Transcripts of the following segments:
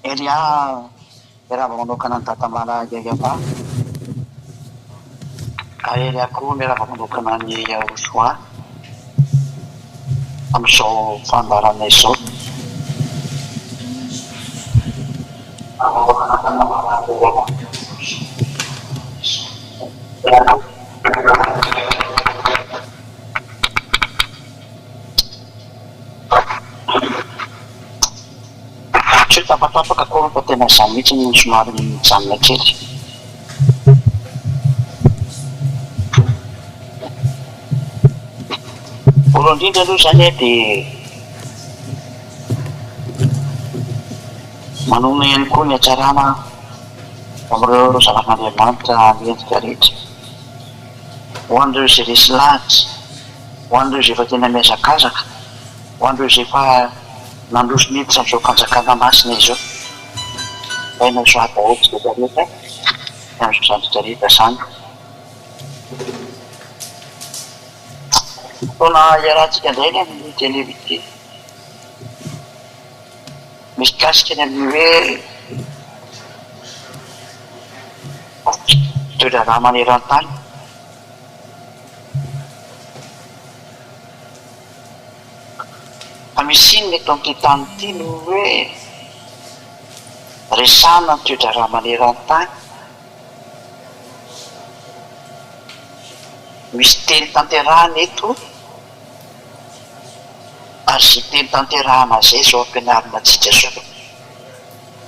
Elia, miarahaba manokana an'i Dadamala Yayaba. Ary Elia koa miarahaba manokana an'i Yahoshua amin'izao fandaharana izao. Tsy hoe tapatapaka akory fa tena izaho mihitsy no somary mijanona kely. Voalohany indrindra aloha izany dia manonona ihany koa ny hatsarana amin'ireo zanak'Andriamanitra mendrika rehetra. Ho an'ireo izay resy lahatra, ho an'ireo izay efa tena mihazakazaka, ho an'ireo izay efa nandroso niditra amin'izao fanjakana masina izao. Ilaina ho soa daholo isika rehetra amin'izany rehetra rehetra izany. Fotoana iarahantsika indray ny amin'ity anio ity. Mikasika ny amin'ny hoe toe-draharaha maneran-tany. Fa misy inona eto amin'ity tany ity no hoe resahana ny toe-draharaha maneran-tany? Misy teny tanterahana eto ary izay teny tanterahana izay izao ampianarina antsika izao.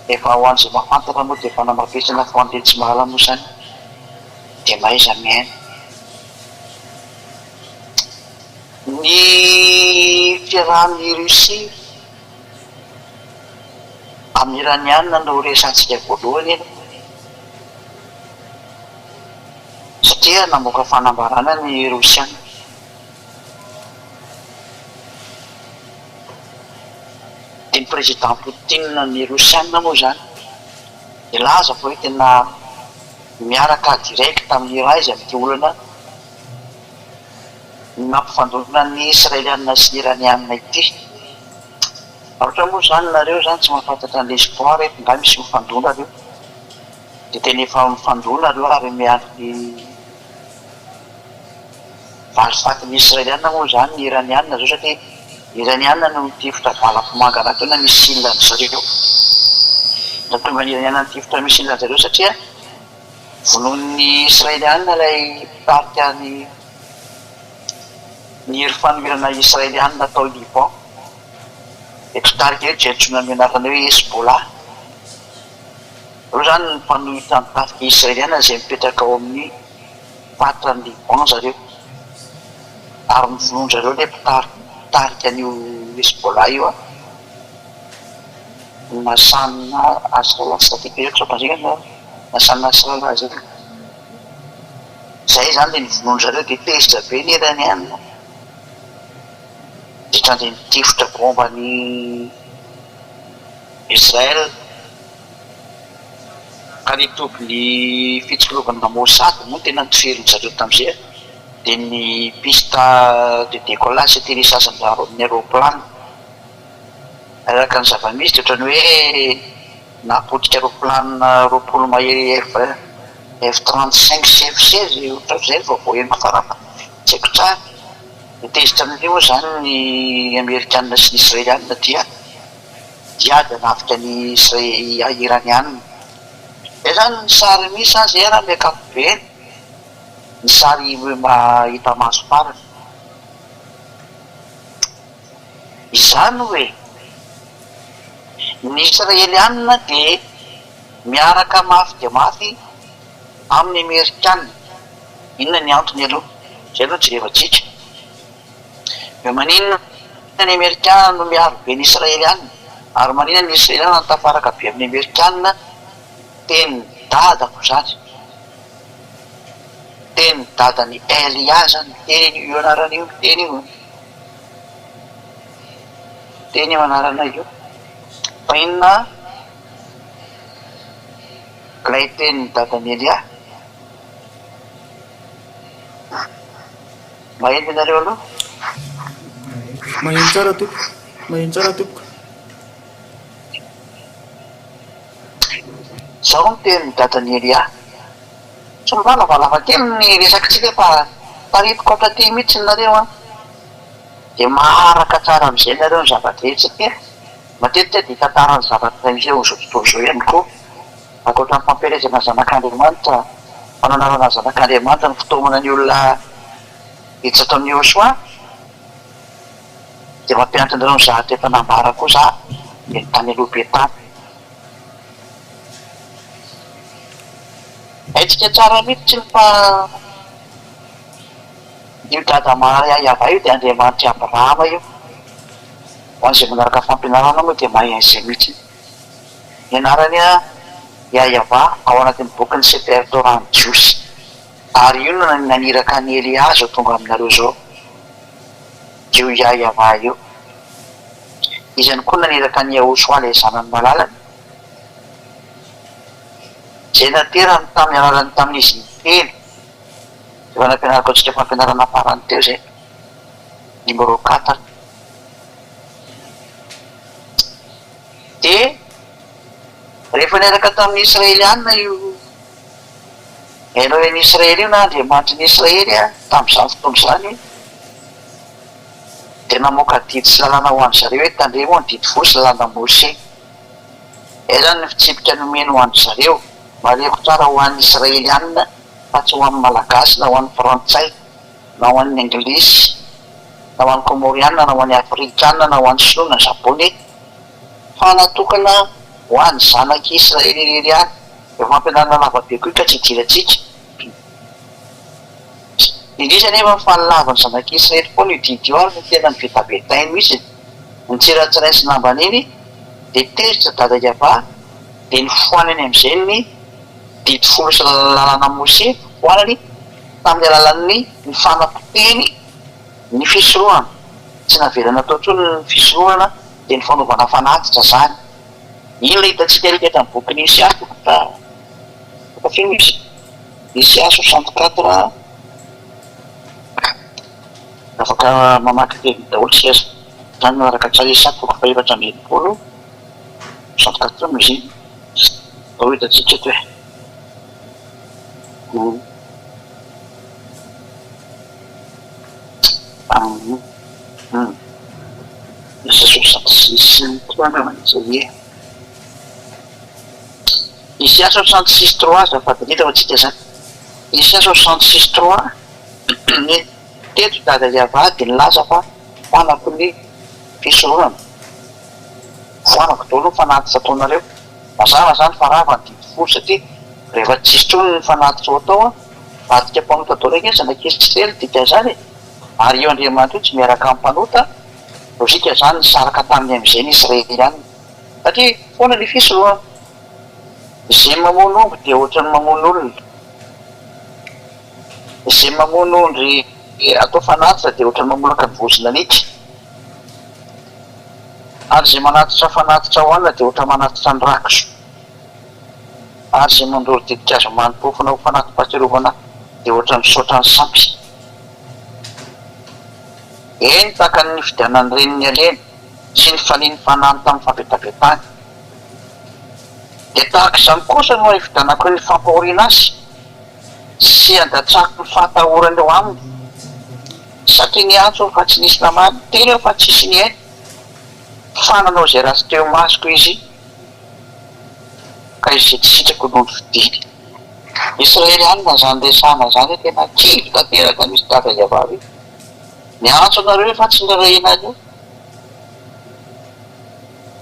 Efa ho an'izay mahafantatra moa dia efa namafisina fa ho an'ireo tsy mahalala moa izany dia mahaiza mihaino. Ny fiarahan'i Russie amin'ny Iraniana no resahantsika voalohany aloha satria namoaka fanambarana ny Rosiana. Dia ny Président Poutine ny Rosiana moa izany nilaza fa hoe tena miaraka direct amin'ny Iran izy amin'ity olana nampifandonana ny Israeliana sy ny Iraniana ity. Ohatra moa izany nareo izany tsy mahafantatra an'ilay histoire eto, nga misy mifandona reo? Dia tena efa mifandona reo ary miandry ny valifatin'ny Israeliana moa izany ny Iraniana zao satria Iraniana no nitifitra bala-pomangana teo na missile an-dry zareo. Nahatonga ny Iraniana nitifitra missile an-dry zareo satria vonoin'ny Israeliana ilay mpitarika ny ny hery fanoherana Israeliana tao Liban. Ilay mpitarika io dia antsoina amin'ny anarana hoe Hezbollah. Ireo izany ny mpanohitra ny tafika Israeliana izay mipetraka ao amin'ny faritra any Liban zareo. Ary novonoin-dry zareo ilay mpitarika an'io Hezbollah io an. Nassan Nasrallah, tsy tadidiko hoe Nassan Nasrallah izay. Izay izany ilay novonoin-dry zareo dia tezitra be ny Iraniana. Dia trandrany nitifitra bomba an'i Israel. Ka ny tobin'ny fitsikilovana Mossad moa tena notifirin-dry zareo tamin'izay dia ny piste de décollage sy atterrissage ny aeroplane. Araka ny zava-misy dia ohatran'ny hoe nahapotika aeroplane 20 mahery F F 35 sy F 16 ohatrohatr'izay ny vaovao henoko farany fa tsy haiko tsara. Dia tezitra amin'io moa izany ny Amerikana sy ny Israeliana dia hiady hanafika ny Iraniana. Izay izany ny sary misy an, izay raha ny ankapobeny, ny sary hita maso farany. Izany hoe, ny Israeliana dia miaraka mafy dia mafy amin'ny Amerikana. Inona ny antony aloha? Izay aloha jerevantsika. Dia maninona ny Amerikana no miaro be ny Israeliana? Ary maninona ny Israeliana no tafaraka be amin'ny Amerikana? Tenin'i dadako izany. Tenin'i dadan'i Elia izany. Miteny io anarana io, miteny io. Miteny io anarana io. Fa inona ilay tenin'i dadan'i Elia? Maheno ianareo aloha? Maheno tsara tompoko. Maheno tsara tompoko. Izao no tenin'i dadan'i Elia. Somary lavalava kely ny resakitsika fa taritiko hatraty mihitsy nareo an! Dia maharaka tsara amin'izay nareo ny zava-drehetra satria matetika dia tantara ny zavatra miseho amin'izao tontolo izao ihany koa. Ankoatra ny fampielezana ny zanak'Andriamanitra, fananarana ny zanak'Andriamanitra, ny fitaomana ny olona hiditra ato amin'i Yehosua, dia mampianatra anareo ny zavatra efa nambara koa za dia ny tany aloha be tany. Haintsika tsara mihitsy fa io dada Maria Yavah io dia Andriamanitr'i Abrahama io. Ho an'izay manaraka fampianarana moa dia mahay an'izay mihitsy. Ny anarany Yahweh ao anatin'ny bokin'ny Sefer Torah ny Jiosy. Ary io no naniraka an'i Elia izao tonga aminareo izao. Io Yahweh io. Izy ihany koa naniraka an'i Yahoshuah ilay zanany malalany, izay naterany tamin'ny alalan'ny tamin'izy niteny. Efa nampianariko antsika fampianarana farany teo izay, numéro quatre. Dia rehefa niaraka tamin'ny Israeliana io Elohin'ny Israely io na Andriamanitry ny Israely tamin'izany fotoana izany, dia namoaka didy sy lalàna ho an-dry zareo hoe tandremo ny didy folo sy lalàna Mose. Izay izany ny fitsipika nomeny ho an-dry zareo. Marihiko tsara ho an'ny Israeliana fa tsy ho an'ny Malagasy na ho an'ny Frantsay na ho an'ny Anglisy na ho an'ny Kômôriana na ho an'ny Afrikana na ho an'ny Sinoa na Japoney fa natokana ho an'ny zanak'i Israely irery ihany. Efa fampianarana lava be koa io ka tsy idirantsika. Indrisy anefa fa lavin'ny zanak'i Israely foana io didy io ary no tena novetabetainy mihitsy. Nitsiratsirainy sy nambaniny dia tezitra Dada Yavah dia nofoanany amin'izay ny didy folo sy lalàna Mose nofoanany tamin'ny alalan'ny ny fanapotehiny ny fisorohana. Tsy navela natao intsony ny fisorohana dia ny fanaovana fanatitra izany. Iny ilay hitantsika rehetra eto amin'ny bokin'i Isaia toko faha fito izy. Isaia 64 Afaka mamaky teny daholo isika izany manaraka tsara Isaia toko faha-64 64 no izy iny. Atao hitantsika eto e. Isaia 66 3 angamba izay e. Isaia 66 3 azafady indrindra ho antsika izany. Isaia 66 3 ny teto Dada Yavah dia nilaza fa foanako ny fisoronana. Foanako daholo ny fanatitra ataonareo. Mazava izany fa rava ny didy folo satria rehefa tsisy intsony ny fanatitra ho atao, vadika mpanota daholo ange ny zanak'Israely dikan'izany e! Ary io Andriamanitra io tsy miaraka amin'ny mpanota, lojika izany nisaraka taminy amin'izay ny Israelianina. Satria foana ilay fisorohana. Izay mamono omby dia ohatran'ny mamono olona. Izay mamono ondry atao fanatitra dia ohatran'ny mamolaka ny vozon'alika. Ary izay manatitra fanatitra hohanina dia ohatran'ny manatitra ny rakotro. Ary izay mandoro ditin-kazo mani-pofona ho fanati-pahatsiarovana dia ohatran'ny misaotra ny sampy. Eny, tahaka ny nifidianan'ny reniny alena sy nifalian'ny fanahiny tamin'ny fahabetahabetany, dia tahaka izany kosa no hifidianako ny fampahoriana azy sy handatsako ny fahatahorana eo aminy, satria niantso aho fa tsy nisy namaly, niteny aho fa tsisy nihaino, fa nanao izay ratsy teo imasoko izy, ka izay tsy sitrako no nofidiny. Israely alina izany resahana izany hoe tena kivy tanteraka mihitsy dada Yavah hoe miantso anareo efa tsy nirarahianareo.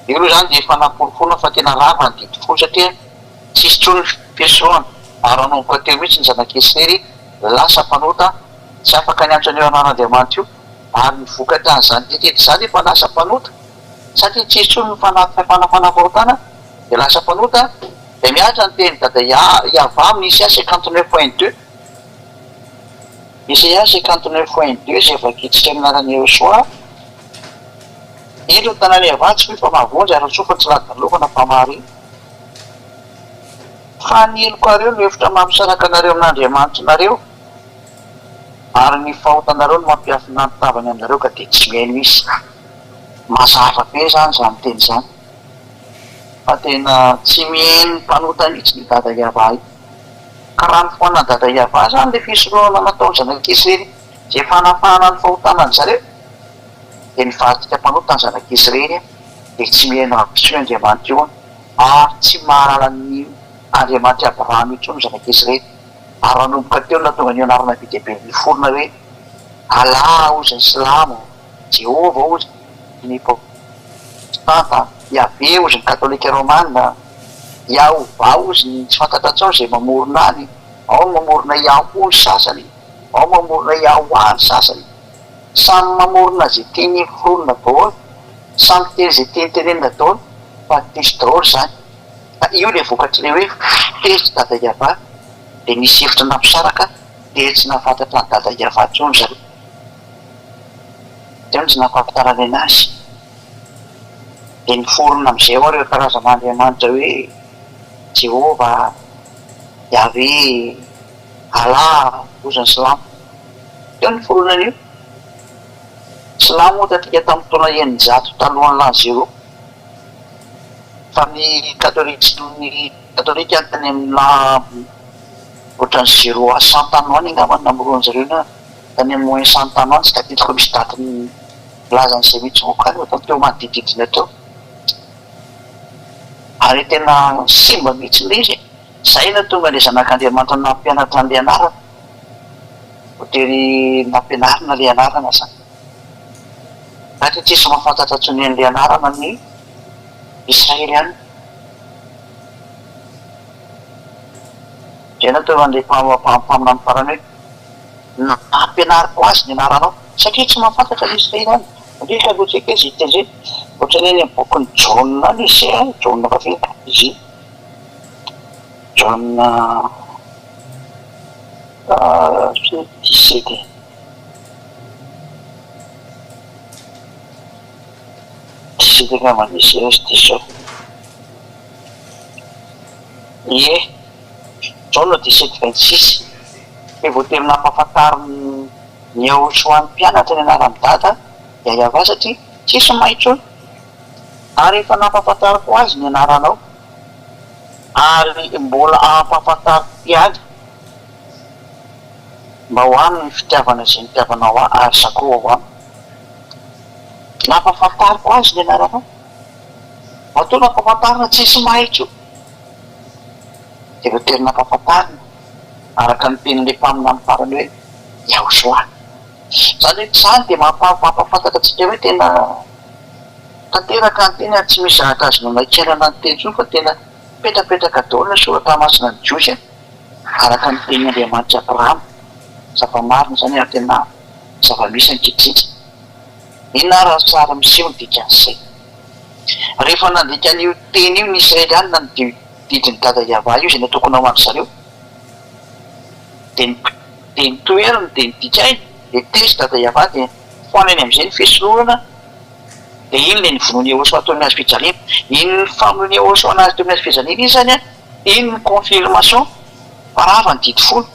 Io aloha izany dia efa fanaporofoana fa tena rava ny didy folo satria tsisy intsony ny fisoronana ary nanomboka teo mihitsy ny zanak'Israely lasa mpanota tsy afaka niantso an'io anaran'Andriamanitra io ary ny vokatra an'izany rehetra izany efa lasa mpanota satria tsisy intsony ny fanafanafahotana dia lasa mpanota dia mihatra ny tenin'i Dada Yavah amin'ny Isaia 59 point deux Isaia 59 point deux izay vakintsika amin'ny anaran'i Yehosua. Indro ny tanàna Yavah tsy foy fa mahavonjy ary ny soa fa tsy ladilovana fa mahare. Fa ny helokareo no efitra mampisaraka anareo amin'Andriamanitrinareo, ary ny fahotanareo no mampiafina ny tavany aminareo ka dia tsy mihaino Izy. Mazava be izany izany teny izany. Fa tena tsy mihaino ny mpanota mihitsy io Dada Yavah io. Ka raha nofoanan'i Dada Yavah izany ilay fisorohana nataon'ny zanak'Israely izay fanafahana ny fahotana an-dry zareo, dia nivadika mpanota ny zanak'Israely dia tsy mihaino azy intsony Andriamanitra io ary tsy mahalala ny Andriamanitr'i Abrahama intsony ny zanak'Israely. Ary nanomboka teo no nahatonga an'io anarana be dia be niforona hoe Allah hozy ny silamo, Jehovah hozy ny protestanta, Yahvé hozy ny katolika romana, Yahovah hozy ny tsy fantatra intsony izay mamorona any, ao ny mamorona Yahoo ny sasany, ao ny mamorona Yahwah ny sasany. Samy mamorona izay tiany foronina daholo, samy miteny izay tiany tenenina daholo fa diso daholo izany. Fa io ilay vokatr'ilay hoe tezitra Dada Yavah dia nisy hevitra nampisaraka dia tsy nahafantatra an'i Dada Yavah intsony zareo. Teo no tsy nahafampitaranena azy. Dia niforona amin'izay ao ireo karazana andriamanitra hoe Jehovah, Yahvé, Allah, hozy ny silamo. Teo no niforonan'io. Silamo moa tatrika tamin'ny taona 600 talohan'ny l'an zéro. Fa ny katolika sy ny katolika tany amin'ny l'an ohatran'ny zéro à cent tany ho any angamba no namoronan-dry zareo na tany amin'ny moins cent tany ho any, tsy tadidiko misy daty milaza an'izay mihitsy moa kany ohatran'ny teo manodidididina teo. Ary tena simba mihitsy ilay izy e! Izay no tonga ilay zanak'Andriamanitra nampianatra an'ilay anarana. Voatery nampianarina ilay anarana izany. Satria tsisy mahafantatra intsony an'ilay anarana ny Israeliana. Izay no tonga an'ilay mpaminany farany hoe, Nampianariko azy ny anaranao. Satria tsy mahafantatra ny Israeliana. Ndry ka aloha tsika izy hiteny izay. Ohatran'ny any amin'ny bokin'i Jaona any izy izay an, Jaona fa izy. Jaona firy? Dix-sept e. Dix-sept angamba izy izay raha tsy diso aho. Ie, Jaona 17 26, Dia voatery nampahafantarin'i Yehoshuah ny mpianatra ny anaran'i Dada, Yayavah, satria tsisy mahay intsony. Ary efa nampahafantariko azy ny anaranao, ary mbola hampahafantariko ihany. Mba ho aminy ny fitiavana izay nitiavanao ahy ary za koa ho aminy. Nampahafantariko azy ny anaranao. Matoa nampahafantarina tsisy mahay intsony dia voatery nampahafantarina araka ny tenin'ilay mpaminany farany hoe Yahushua. Izany hoe izany dia mampahafantatra antsika hoe tena tanteraka ny teny ary tsy misy zavatra azo nanaikerana ny teny intsony fa tena mipetrapetraka daholo ny soratra masina ny Jiosy. Araka ny tenin' Andriamanitr'i Abrahama, zava-marina izany ary tena zava-misy ankehitriny. Inona ary ny sary miseho ny dikan'izay? Rehefa nandika an'io teny io ny Israelianina ny didin'i Dada Yavah io izay natokana ho an-dry zareo, dia ny dia ny toheriny dia ny dikainy dia tezitra Dada Yavah dia foanany amin'izay ny fisorohana dia iny ilay novonoin'i Yehosua teo amin'ny hazo fijaliana. Iny famonoan'i Yehosua an'azy teo amin'ny hazo fijaliana iny izany an, Iny ny confirmation fa rava ny didy folo.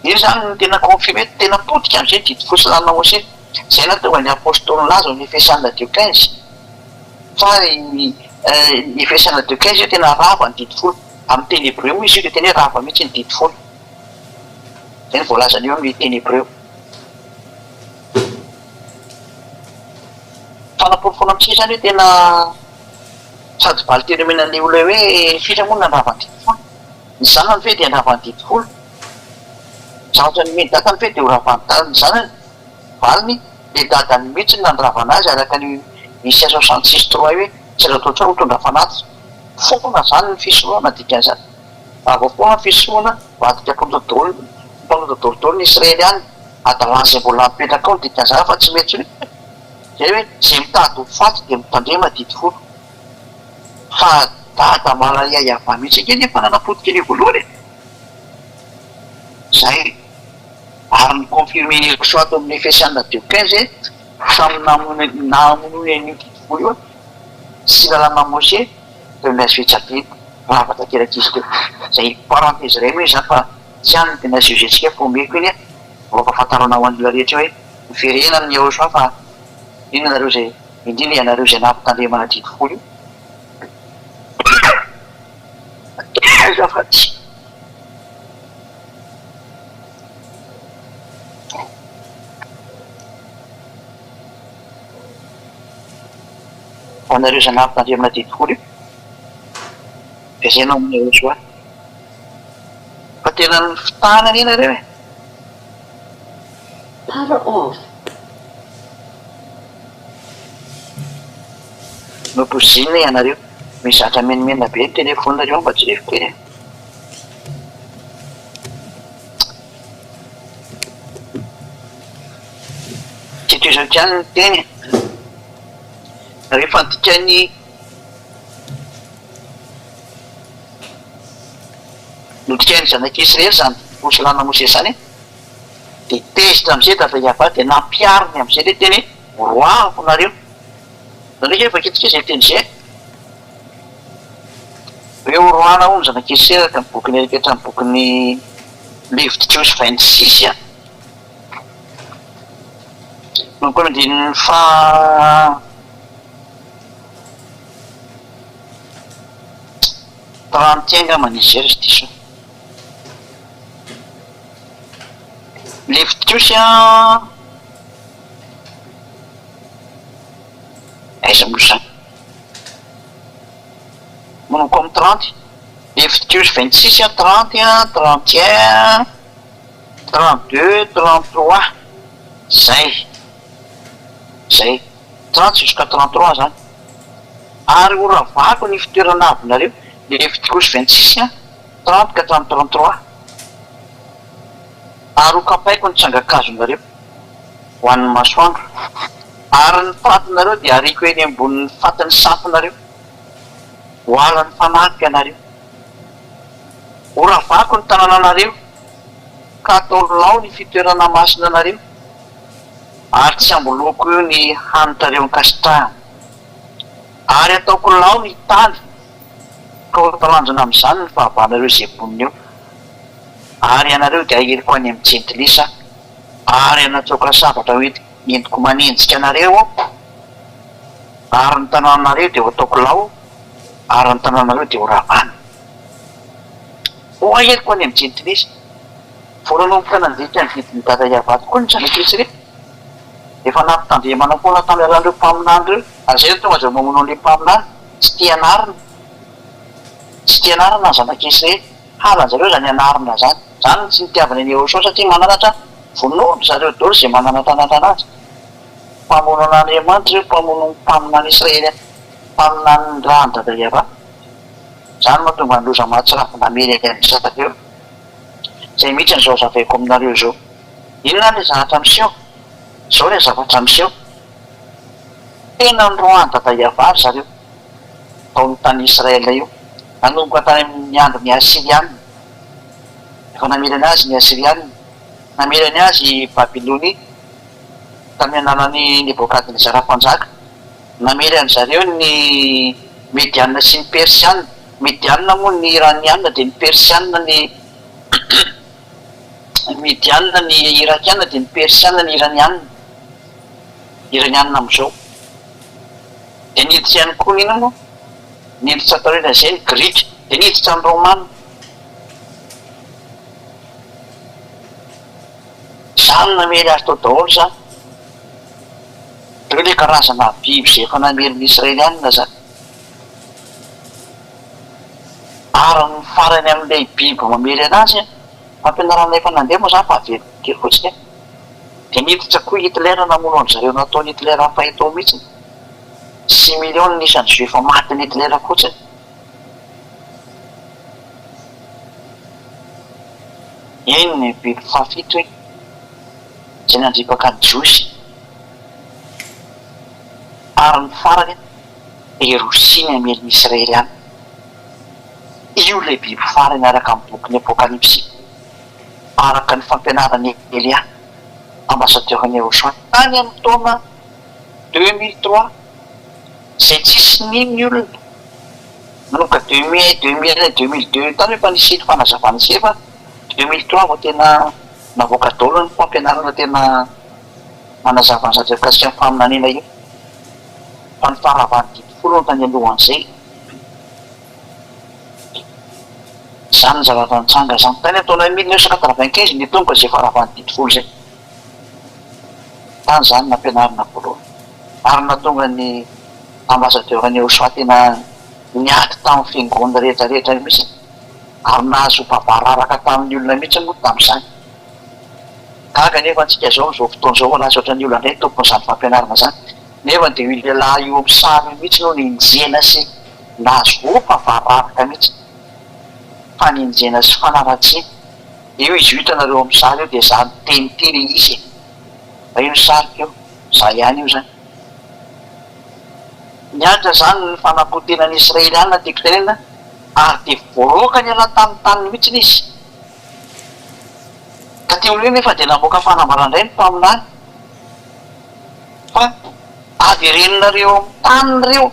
Iny zany no tena confirmer, tena potika amizay didy folo sy lalana Mosesy. Zay nahatonga ny apostoly nilaza ao amin'ny Efesiana deux 15 fa ny Efesiana deux 15 hoe tena rava ny didy folo. Amin'ny teny hebreo moa izy io dia tena hoe rava mihitsy ny didy folo. Zay no voalazany eo amin'ny teny hebreo. Fanaporofoana amintsika izany hoe tena Sady valin-teny omena an'ilay olona hoe firy moa no nandrava ny didy folo? Ny zanany ve dia handrava ny didy folo? Zavatra nomen'i dadany ve dia ho ravan'ny zanany? Valiny, ilay dadany mihitsy no nandravana azy araka ny Misia 66 trois hoe tsy azo atao intsony mitondra fanatitra. Foana izany ny fisorohana dikan'izany. Raha vao foana ny fisorohana, mivadika mpanota daholo mpanota daholo daholo ny Israeliana. Hadalana izay mbola mipetraka ao ny dikan'izany fa tsy mety intsony. Zay hoe zay mitady ho faty dia mitandrema didy folo. Fa dada malaiahy mihitsy ange nefa nanapotika an'io voalohany e! Zay. Ary ny confirmer Yehosua ato amin'ny Efesiana deux 15 samy namonoany an'io didy folo io sy lalàna Mose teo amin'ny hazo fijaliana. Rava tanteraka izy teo. Zay parenthèse iray moa izany fa tsy any no tena sujet-tsika fa omeko iny mba hampahafantarana ho an'ny olona rehetra hoe Miverena amin'i Yehoshuah fa inona nareo izay, indrindra ianareo izay nampitandremana didy folo io. Ho anareo izay nampitandremana didy folo io, dia izay no amin'i Yehoshuah. Fa tena nifitahana anie nareo e! Power off. Nopoizinina ianareo. Misy zatra menimena be ny telephone-nareo ao mba jerevo kely e. Tsy toy izao ihany ny teny e. Rehefa adikany nodikain'ny zanak'Israely izany didim-posilana Mosesy izany dia tezitra amin'izay Dada Yavah dia nampihariny amin'izay ilay teny hoe roahako nareo. Nareo ve vakintsika izay teny izay? Hoe horoahana hono ny zanak'Israely araka ny bokin'ny Erika hatramin'ny bokin'ny Levitikosy 26 a. Manomboka amin'ny andininy faha 31 angamba ny izy izay raha tsy diso aho. Levitikosy an, aiza moa izany? Manomboka amin'ny 30, Levitikosy 26 an, 30 an, 31. 32, 33, zay, zay, 30 jusqu'à 33 zany, ary ho ravako ny fitoerana avonareo, Levitikosy 26 an, 30 ka hatramin'ny 33, ary ho kapaiko ny tsangan-kazonareo ho an'ny masoandro, ary ny fatinareo dia hariako eny ambonin'ny fatin'ny sampinareo, ho halan'ny fanahiko ianareo. Ho ravako ny tanànanareo, ka hatao lao ny fitoerana masina anareo, ary tsy hamboloako ny hanitrareo ankasitrahana. Ary hataoko lao ny tany, ka ho talanjona amin'izany ny fahavalonareo izay mponina eo. Ary ianareo dia haheliko any amin'ny jentilisa, ary hanatsoaka sabatra ho entiko manenjika anareo aho, ary ny tanànanareo dia ho ataoko lao, ary ny tanànanareo dia ho ravana. Ho aheriko any amin'ny jentilisa. Vao nanomboka nandika ny vidin'i Dada Yavah tokoa ny zanak'i Israely. Efa nampitandremana foana tamin'ny alalan'ireo mpaminany ireo. Ary izay no tonga dia mamono an'ilay mpaminany. Tsy tia anarina. Tsy tia anarina ny zanak'i Israely. Halan-jareo izany anarina izany. Izany no tsy nitiavany an'i Yehosua satria mananatra vonoin-dry zareo daholo izay mananatra anarina anazy. Mpamono an'Andriamanitra ireo, mpamono ny mpaminany Israely, mpaminanin'ny ràn'i Dada Yavah. Izany no mahatonga ny loza mahatsiravina hamely an-dry zareo. Izay mihitsy no izao hazavaiko aminareo izao. Inona ary ilay zavatra miseho? Izao ilay zavatra miseho. Tena noroahan'i Dada Yavah ry zareo tao amin'ny tany Israël io. Nanomboka tany amin'ny andron'ny Asyriana. Efa namelany azy ny Asyriana. Namelany azy i Babylonia tamin'ny alalan'i Nebokadnezara mpanjaka. Namely an-dry zareo ny Mediana sy ny Persiana. Mediana moa ny Iraniana dia ny Persiana ny Mediana ny Irakiana dia ny Persiana ny Iraniana. Iraniana amin'izao. Dia niditra ihany koa ny inona moa? Niditra taorian'izay ny Grika. Dia niditra ny Romana. Izany namely azy tao daholo izany. Ireo ilay karazana biby izay efa namely ny Israelianina izany. Ary ny farany amin'ilay biby mamely anazy, fampianarana efa nandeha moa izany fa averiko kely fotsiny an, dia niditra koa i Hitler namono an-dry zareo nataon'i Hitler pahitao mihitsy. Six millions ny isan'ny juifs matin'i Hitler fotsiny. Iny ny biby fahafito iny, izay nandripaka ny Jiosy. Ary ny farany dia i Rosia ny hamely ny Israeliana. Io ilay biby farany araka ny bokin'ny Apokalypsy, araka ny fampianaran'i Elia, ambassadeur-n'i Yehoshuah. Tany amin'ny taona 2003, izay tsisy nino ny olona, nanomboka 2001, 2001, 2002 tany efa nisy fanazavana sy efa 2003 vao tena navoaka daholo ny fampianarana tena manazava ny zavatra mikasika ny faminaniana io fa ny faharavan'ny didy folo no tany alohan'izay. Izany ny zavatra nitranga izany. Tany amin'ny taona 1995 nitomboka izay faharavan'ny didy folo izay. Tany izany nampianarina voalohany. Ary nahatonga ny. Ambassadeur an'i Yahoshuah tena niady tamin'ny fiangonana rehetra rehetra mihitsy ary nahazo babararaka tamin'ny olona mihitsy moa tamin'izany. Gaga anefa antsika izao amin'izao fotoana izao fa lasa ohatran'ny olona indray ny tompon'izany fampianarana izany nefa dia io lehilahy io amin'ny sary io mihitsy no nenjehina sy nahazo opa vararaka mihitsy. Fanenjehana sy fanaratsiana. Io izy io hitanareo amin'ny sary io dia za miteny ity le izy e. Fa io ny sariko io, za ihany io zany. Niantra izany ny fanapotehana ny Israeliana tiako tenenina ary dia voaroaka niala tamin'ny taniny mihitsy izy. Taty aoriana nefa dia namoaka fanambarana indray ny mpaminany fa avereninareo amin'ny taniny ireo.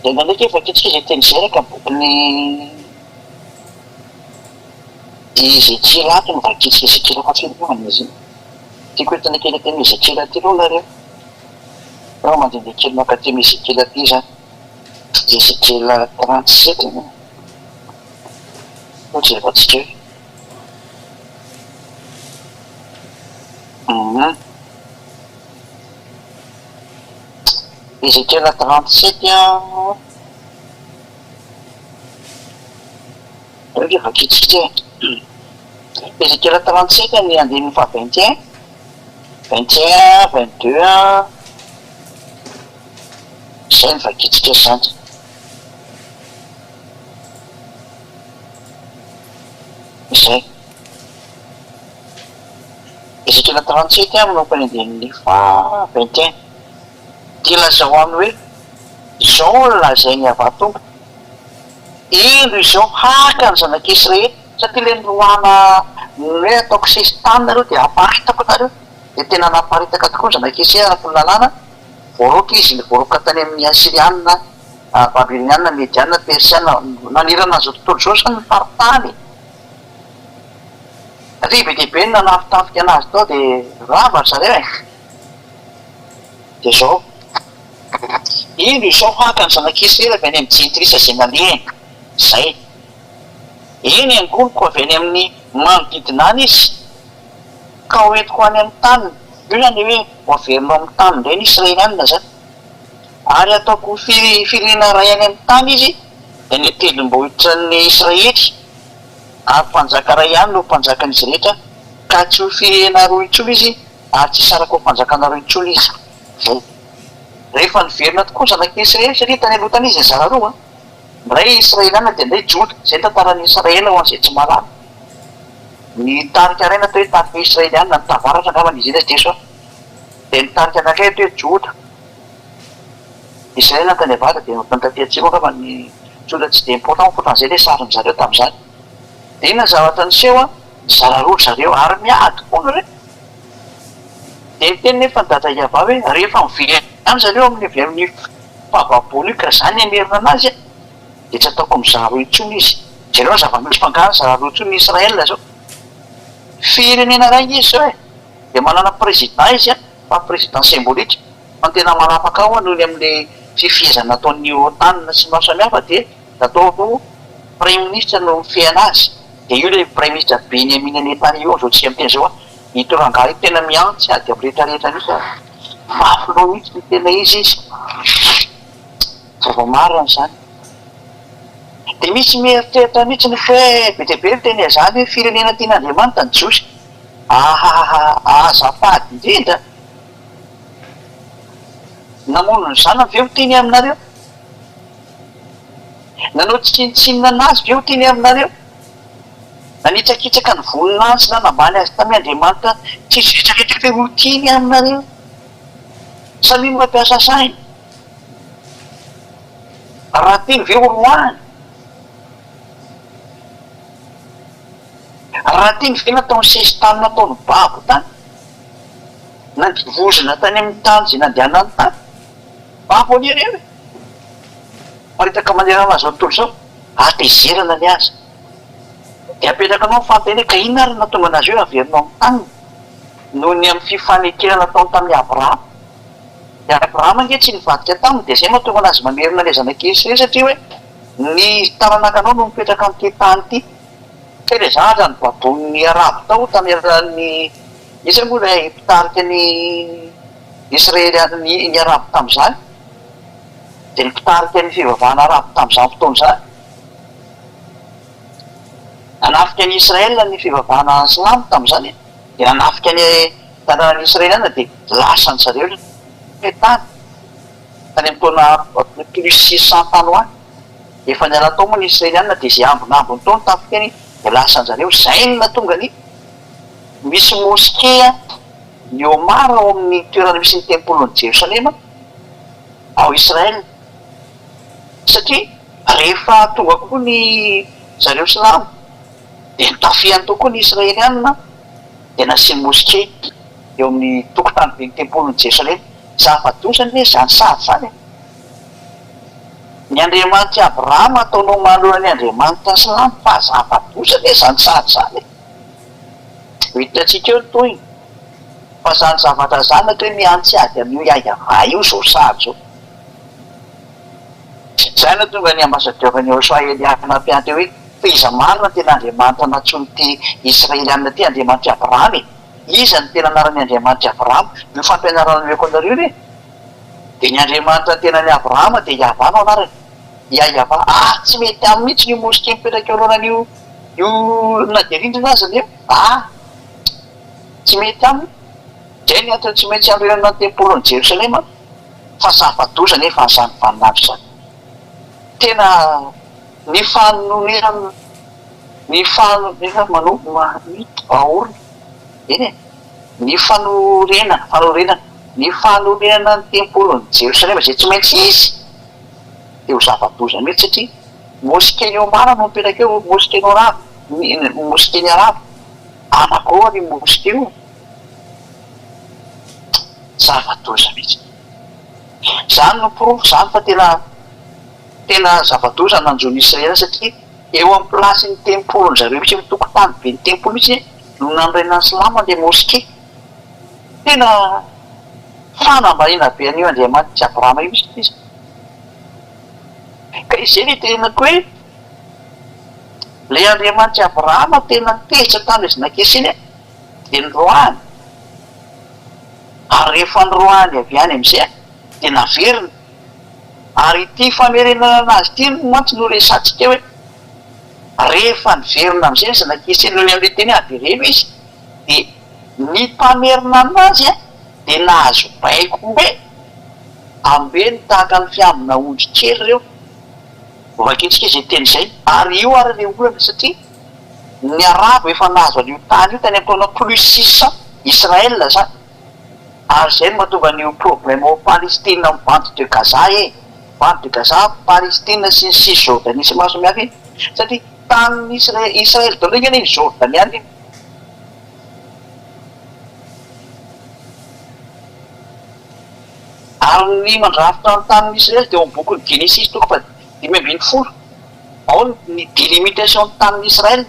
Dia ndraindraiky efa vakitsika izay teny izay araka ny bokin'i Ezekiela ato no vakitsika Ezekiela fa firy moa izy iny? Tiako entina kely aty amin'i Ezekiela aty aloha nareo. Fa mandehandeha kely mankaty amin'i Ezekiela aty izany. Ezekiela 37 anie. Ho jerevantsika eo. Hum. Ezekiela 37 an. Aleo vakitsika e. Ezekiela 37 ny andininy faha 21, 21, 22 an, izay no vakitsika izany. Izay. Ezekiela 37 an manomboka ny andininy faha 21. Dia lazao aminy hoe, Izao no lazain'i Yavah Tompo, Indro izao haka ny zanak'Israely, satria ilay noroahana ny hoe ataoko sesitany nareo dia haparitako nareo, dia tena naparitaka tokoa ny zanak'Israely araka ny lalàna, voaroaka izy, voaroaka tany amin'ny Asyriana, Babyloniana, Mediana, Persiana, nanerana an'izao tontolo izao izany ny faritany e! Satria be dia be ny nanafitafika anazy tao dia rava ry zareo e! Dia izao. Indro izao haka ny zanak'Israely avy any amin'ny jentilisa izay nalehany, izay. Eny, hangoniko avy any amin'ny manodidina any izy, ka hoentiko any amin'ny taniny. Io izany ilay hoe ho averinao amin'ny taniny indray ny Israelianina izany. Ary hataoko ho firenena iray any amin'ny tany izy, dia ny tendrombohitran'ny Israely, ary mpanjaka iray ihany no ho mpanjakan'izy rehetra, ka tsy ho firenena roa intsony izy, ary tsy hisaraka ho fanjakana roa intsony izy. Zay. Rehefa niverina tokoa ny zanak'i Israely, satria tany aloha tany izy nizara roa, ny iray Israeliana dia ny iray Joda. Izay ny tantaran'i Israely ho an'izay tsy mahalala. Ny tarika iray natao hoe tarika Israeliana, ny tavaratra angambany izy iny raha tsy diso aho. Dia ny tarika anankiray atao hoe Joda. Israely ny tany avaratra dia ny taty atsimo angamba ny Joda tsy dia important ankoatran'izay ilay sarin-dry zareo tamin'izany. Dia inona ny zavatra niseho an? Nizara roa ry zareo ary miady foana ireo. Dia niteny nefa ny dada Yavah hoe, rehefa miverina any zareo amin'ny avy amin'ny fahababoana io ka za ny hamerina anazy an, dia tsy ataoko mizara roa intsony izy. Jereo ny zava-misy fa angaha nizara roa intsony ny Israël zao? Firenena iray ange izy zao e! Dia manana président izy an, fa président symbolique, fa ny tena manapaka ao an noho ny amin'ilay fifehezana nataon'ny OTAN sy ny maro samihafa dia natao ho praiminisitra no mifehy anazy. Dia io ilay praiminisitra Benjamin Netanyahu amin'izao tsika miteny izao an, Ito rangahy ito tena mihantsy ady amin'ny rehetra rehetra mihitsy ary mafy loha mihitsy ny tena izy izy. Zava-marina izany. Dia misy mieritreritra mihitsy ny hoe be dia be miteny an'izany hoe firenena tian'Andriamanitra ny Jiosy. Ahahaha azafady indrindra. Namono ny zanany ve ho tiany aminareo? Nanao tsinontsinona an'azy ve ho tiany aminareo? Nanitsakitsaka ny voninahiny sy nanambany azy tamin' Andriamanitra tsisy retraretra ve ho tiany aminareo? Samia mampiasa saina. Raha tiany ve ho roahiny? Raha tiany ve nataony sesitany nataony babo tany? Nandevozina tany amin'ny tany izay nandehanany tany? Babo anie ireo e! Miparitaka manerana izao tontolo izao, hatezerana ny azy. Dia apetraka anao ny fanontaniana, ka inona ary no nahatonga an'azy hoe averina ao amin'ny taniny? Noho ny amin'ny fifanekena nataony tamin'i Abrahama. I Abrahama ange tsy nivadika taminy, dia izay no mahatonga an'azy mamerina ilay zanak'i Israely, satria hoe ny taranakanao no mipetraka amin'ity tany ity. Fa ilay zavatra nobaboin'ny Arabo tao tamin'ny alalan'ny, iza moa ilay mpitarika ny. Israeliana, ny ny Arabo tamin'izany, dia ny mpitarika ny fivavahana arabo tamin'izany fotoana izany. Nanafika an'i Israel ny fivavahana silamo tamin'izany, dia nanafika ny tanànan'ny Israeliana dia lasan-dry zareo ilay tany. Tany amin'ny taona plus 600 tany ho any. Efa niala tao moa ny Israeliana dia izay ambinambiny tao ny tafika iny dia lasan-dry zareo. Izay no nahatonga ny misy moskea ny Omar ao amin'ny toerana misy ny tempolin'i Jerosalema ao Israel. Satria rehefa tonga koa ny zareo silamo dia notafihany tao koa ny Israeliana dia nasiany moske eo amin'ny tokotany ben'ny tempolin'i Jerosalema. Zava-doza anie izany sary izany e! Ny Andriamanitr'i Abrahama ataonao manoloana ny Andriamanitra silamo fa zava-doza anie izany sary izany e! Ho hitantsika eo ny tohiny. Fa izany zavatra izany atao hoe mihantsy ady amin'io Yahya io izao sary izao. Izay no tonga ny ambassadeur ny Joshua Elia nampianatra hoe fa iza marina no tena Andriamanitra nantsoin'ity Israelianina ity Andriamanitr'i Abrahama e? Iza no tena anaran'ny Andriamanitr'i Abrahama? Io fampianarana omeko anareo io e! Dia ny Andriamanitra tenan'i Abrahama dia Yahvah no anarany. Yahvah. Ah! Tsy mety aminy mihitsy io mosquée mipetraka eo alohanan'io io na dia rindrina aza anefa. Ah! Tsy mety aminy. Izay ny antony tsy maintsy hanorenana ny tempolin'i Jerosalema. Fa zava-doza anefa an'izany vaninandro izany. Tena ny fanonerana ny fanonerana manomboka aorina, eny e, ny fanorenana, fanorenana, ny fanorenana ny tempolin'i Jerosalema izay tsy maintsy hisy dia ho zava-doza mihitsy satria mosquée-n'i Omar no mipetraka eo, mosquée-n'i Arabo, mosquée-n'i Arabo, anankiroa ny mosquée io. Zava-doza mihitsy. Izany no porofo izany fa tena tena zava-doza ny nanjo ny Israely satria eo amin'ny place-n'ny tempolin-dry zareo mihitsy, eo amin'ny tokotany be ny tempoly mihitsy no nanorenan'ny silamo an'ilay mosquée. Tena fanambaniana be an'io Andriamanitr'i Abrahama io mihitsy izy. Ka izay no itenenako hoe ilay Andriamanitr'i Abrahama tena tezitra tamin'ilay zanak'Israely dia noroahany. Ary rehefa noroahany avy any amin'izay dia naverina. Ary ity famerenana anazy ity mantsy no resahantsika hoe rehefa niverina amin'izay ny zanak'i Isiraely noho ny amin'ilay teny hoe avereno izy dia ny mpamerina anazy dia nahazo baiko hoe ambeno tahaka ny fiambina ondry kely ireo. Voavakintsika izay teny izay. Ary io ary ilay olana satria Ny arabo efa nahazo an'io tany io tany amin'ny taona plus 600, Israël zany, ary izay no mahatonga an'io problème ao Palestine amin'ny bande de Gaza e, bande de Gaza, Palestine sy ny Cisjordanie sy maro samihafa iny, satria tanin'i Israël, Israël daholo anie iny Jordaniana iny. Ary ny mandrafitra ny tanin'i Israël dia ao amin'ny bokin'ny Genesisy toko faha 15. Ao ny delimitation ny tanin'i Israël,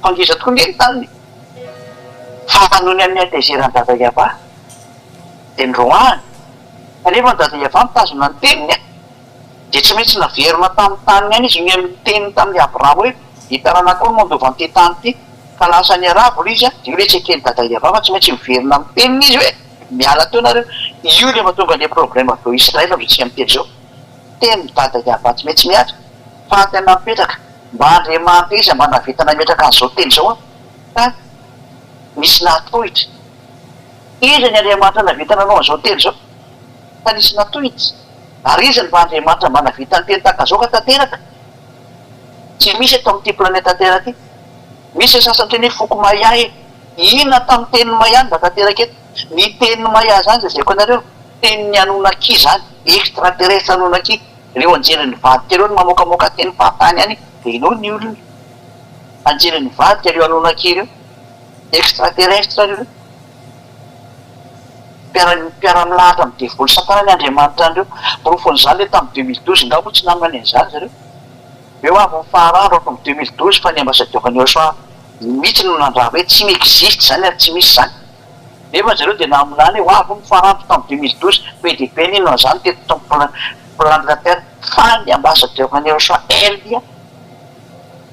fa ngeza tokoa nge ny taniny e! Fa noho ny amin'ny hatezeran'i Dada Yavah dia noroahany, kanefa ny Dada Yavah mitazona ny teniny an! dia tsy maintsy naverina tamin'ny taniny ihany izy noho ny amin'ny teniny tamin'i Abrahama hoe, ny taranakao no mandova an'ity tany ity, ka lasa niarahaba aloha izy an, dia io ilay tsy eken'i Dada Yavah fa tsy maintsy miverina amin'ny teniny izy hoe, miala teo nareo, io ilay mahatonga an'ilay problème avy eo Israël amin'izao tsika miteny izao. Tenin'i Dada Yavah tsy maintsy mihatra fa tena mipetraka mba Andriamanitra iza mba nahavita nametraka an'izao teny izao an ka nisy nahatohitra. Iza ny Andriamanitra nahavita nanao an'izao teny izao ka nisy natohitra? Ary iza no mba Andriamanitra mba nahavita niteny tahaka an'izao ka tanteraka? Tsy misy eto amin'ity planeta Terre ity. Misy ny sasany miteny hoe foko Maya e. Inona tamin'ny tenin'ny Maya no mba tanteraka eto? Ny tenin'ny Maya izany lazaiko anareo, tenin'ny Anunnaki izany, extraterrestre Anunnaki, ireo anjely nivadika ireo no mamoakamoaka teny fahatany any dia henoy ny olona. Anjely nivadika ireo Anunnaki ireo, extraterrestre ireo. Mpiara mpiara-milahatra amin'ny devoly satana ny andriamanitra an'ireo. Porofon'izany ilay tamin'ny 2012, nga moa tsy naminany an'izany zareo? Eo avy ny faharandro ato amin'ny 2012 fa ny ambassadeur ny OSA mihitsy no nandrava hoe tsy mi-existe izany ary tsy misy izany. Nefa zareo dia naminany hoe ho avy ny farandro tamin'ny 2012, be dia be nino an'izany teto tamin'ny planète terre, fa ny ambassadeur ny OSA Elia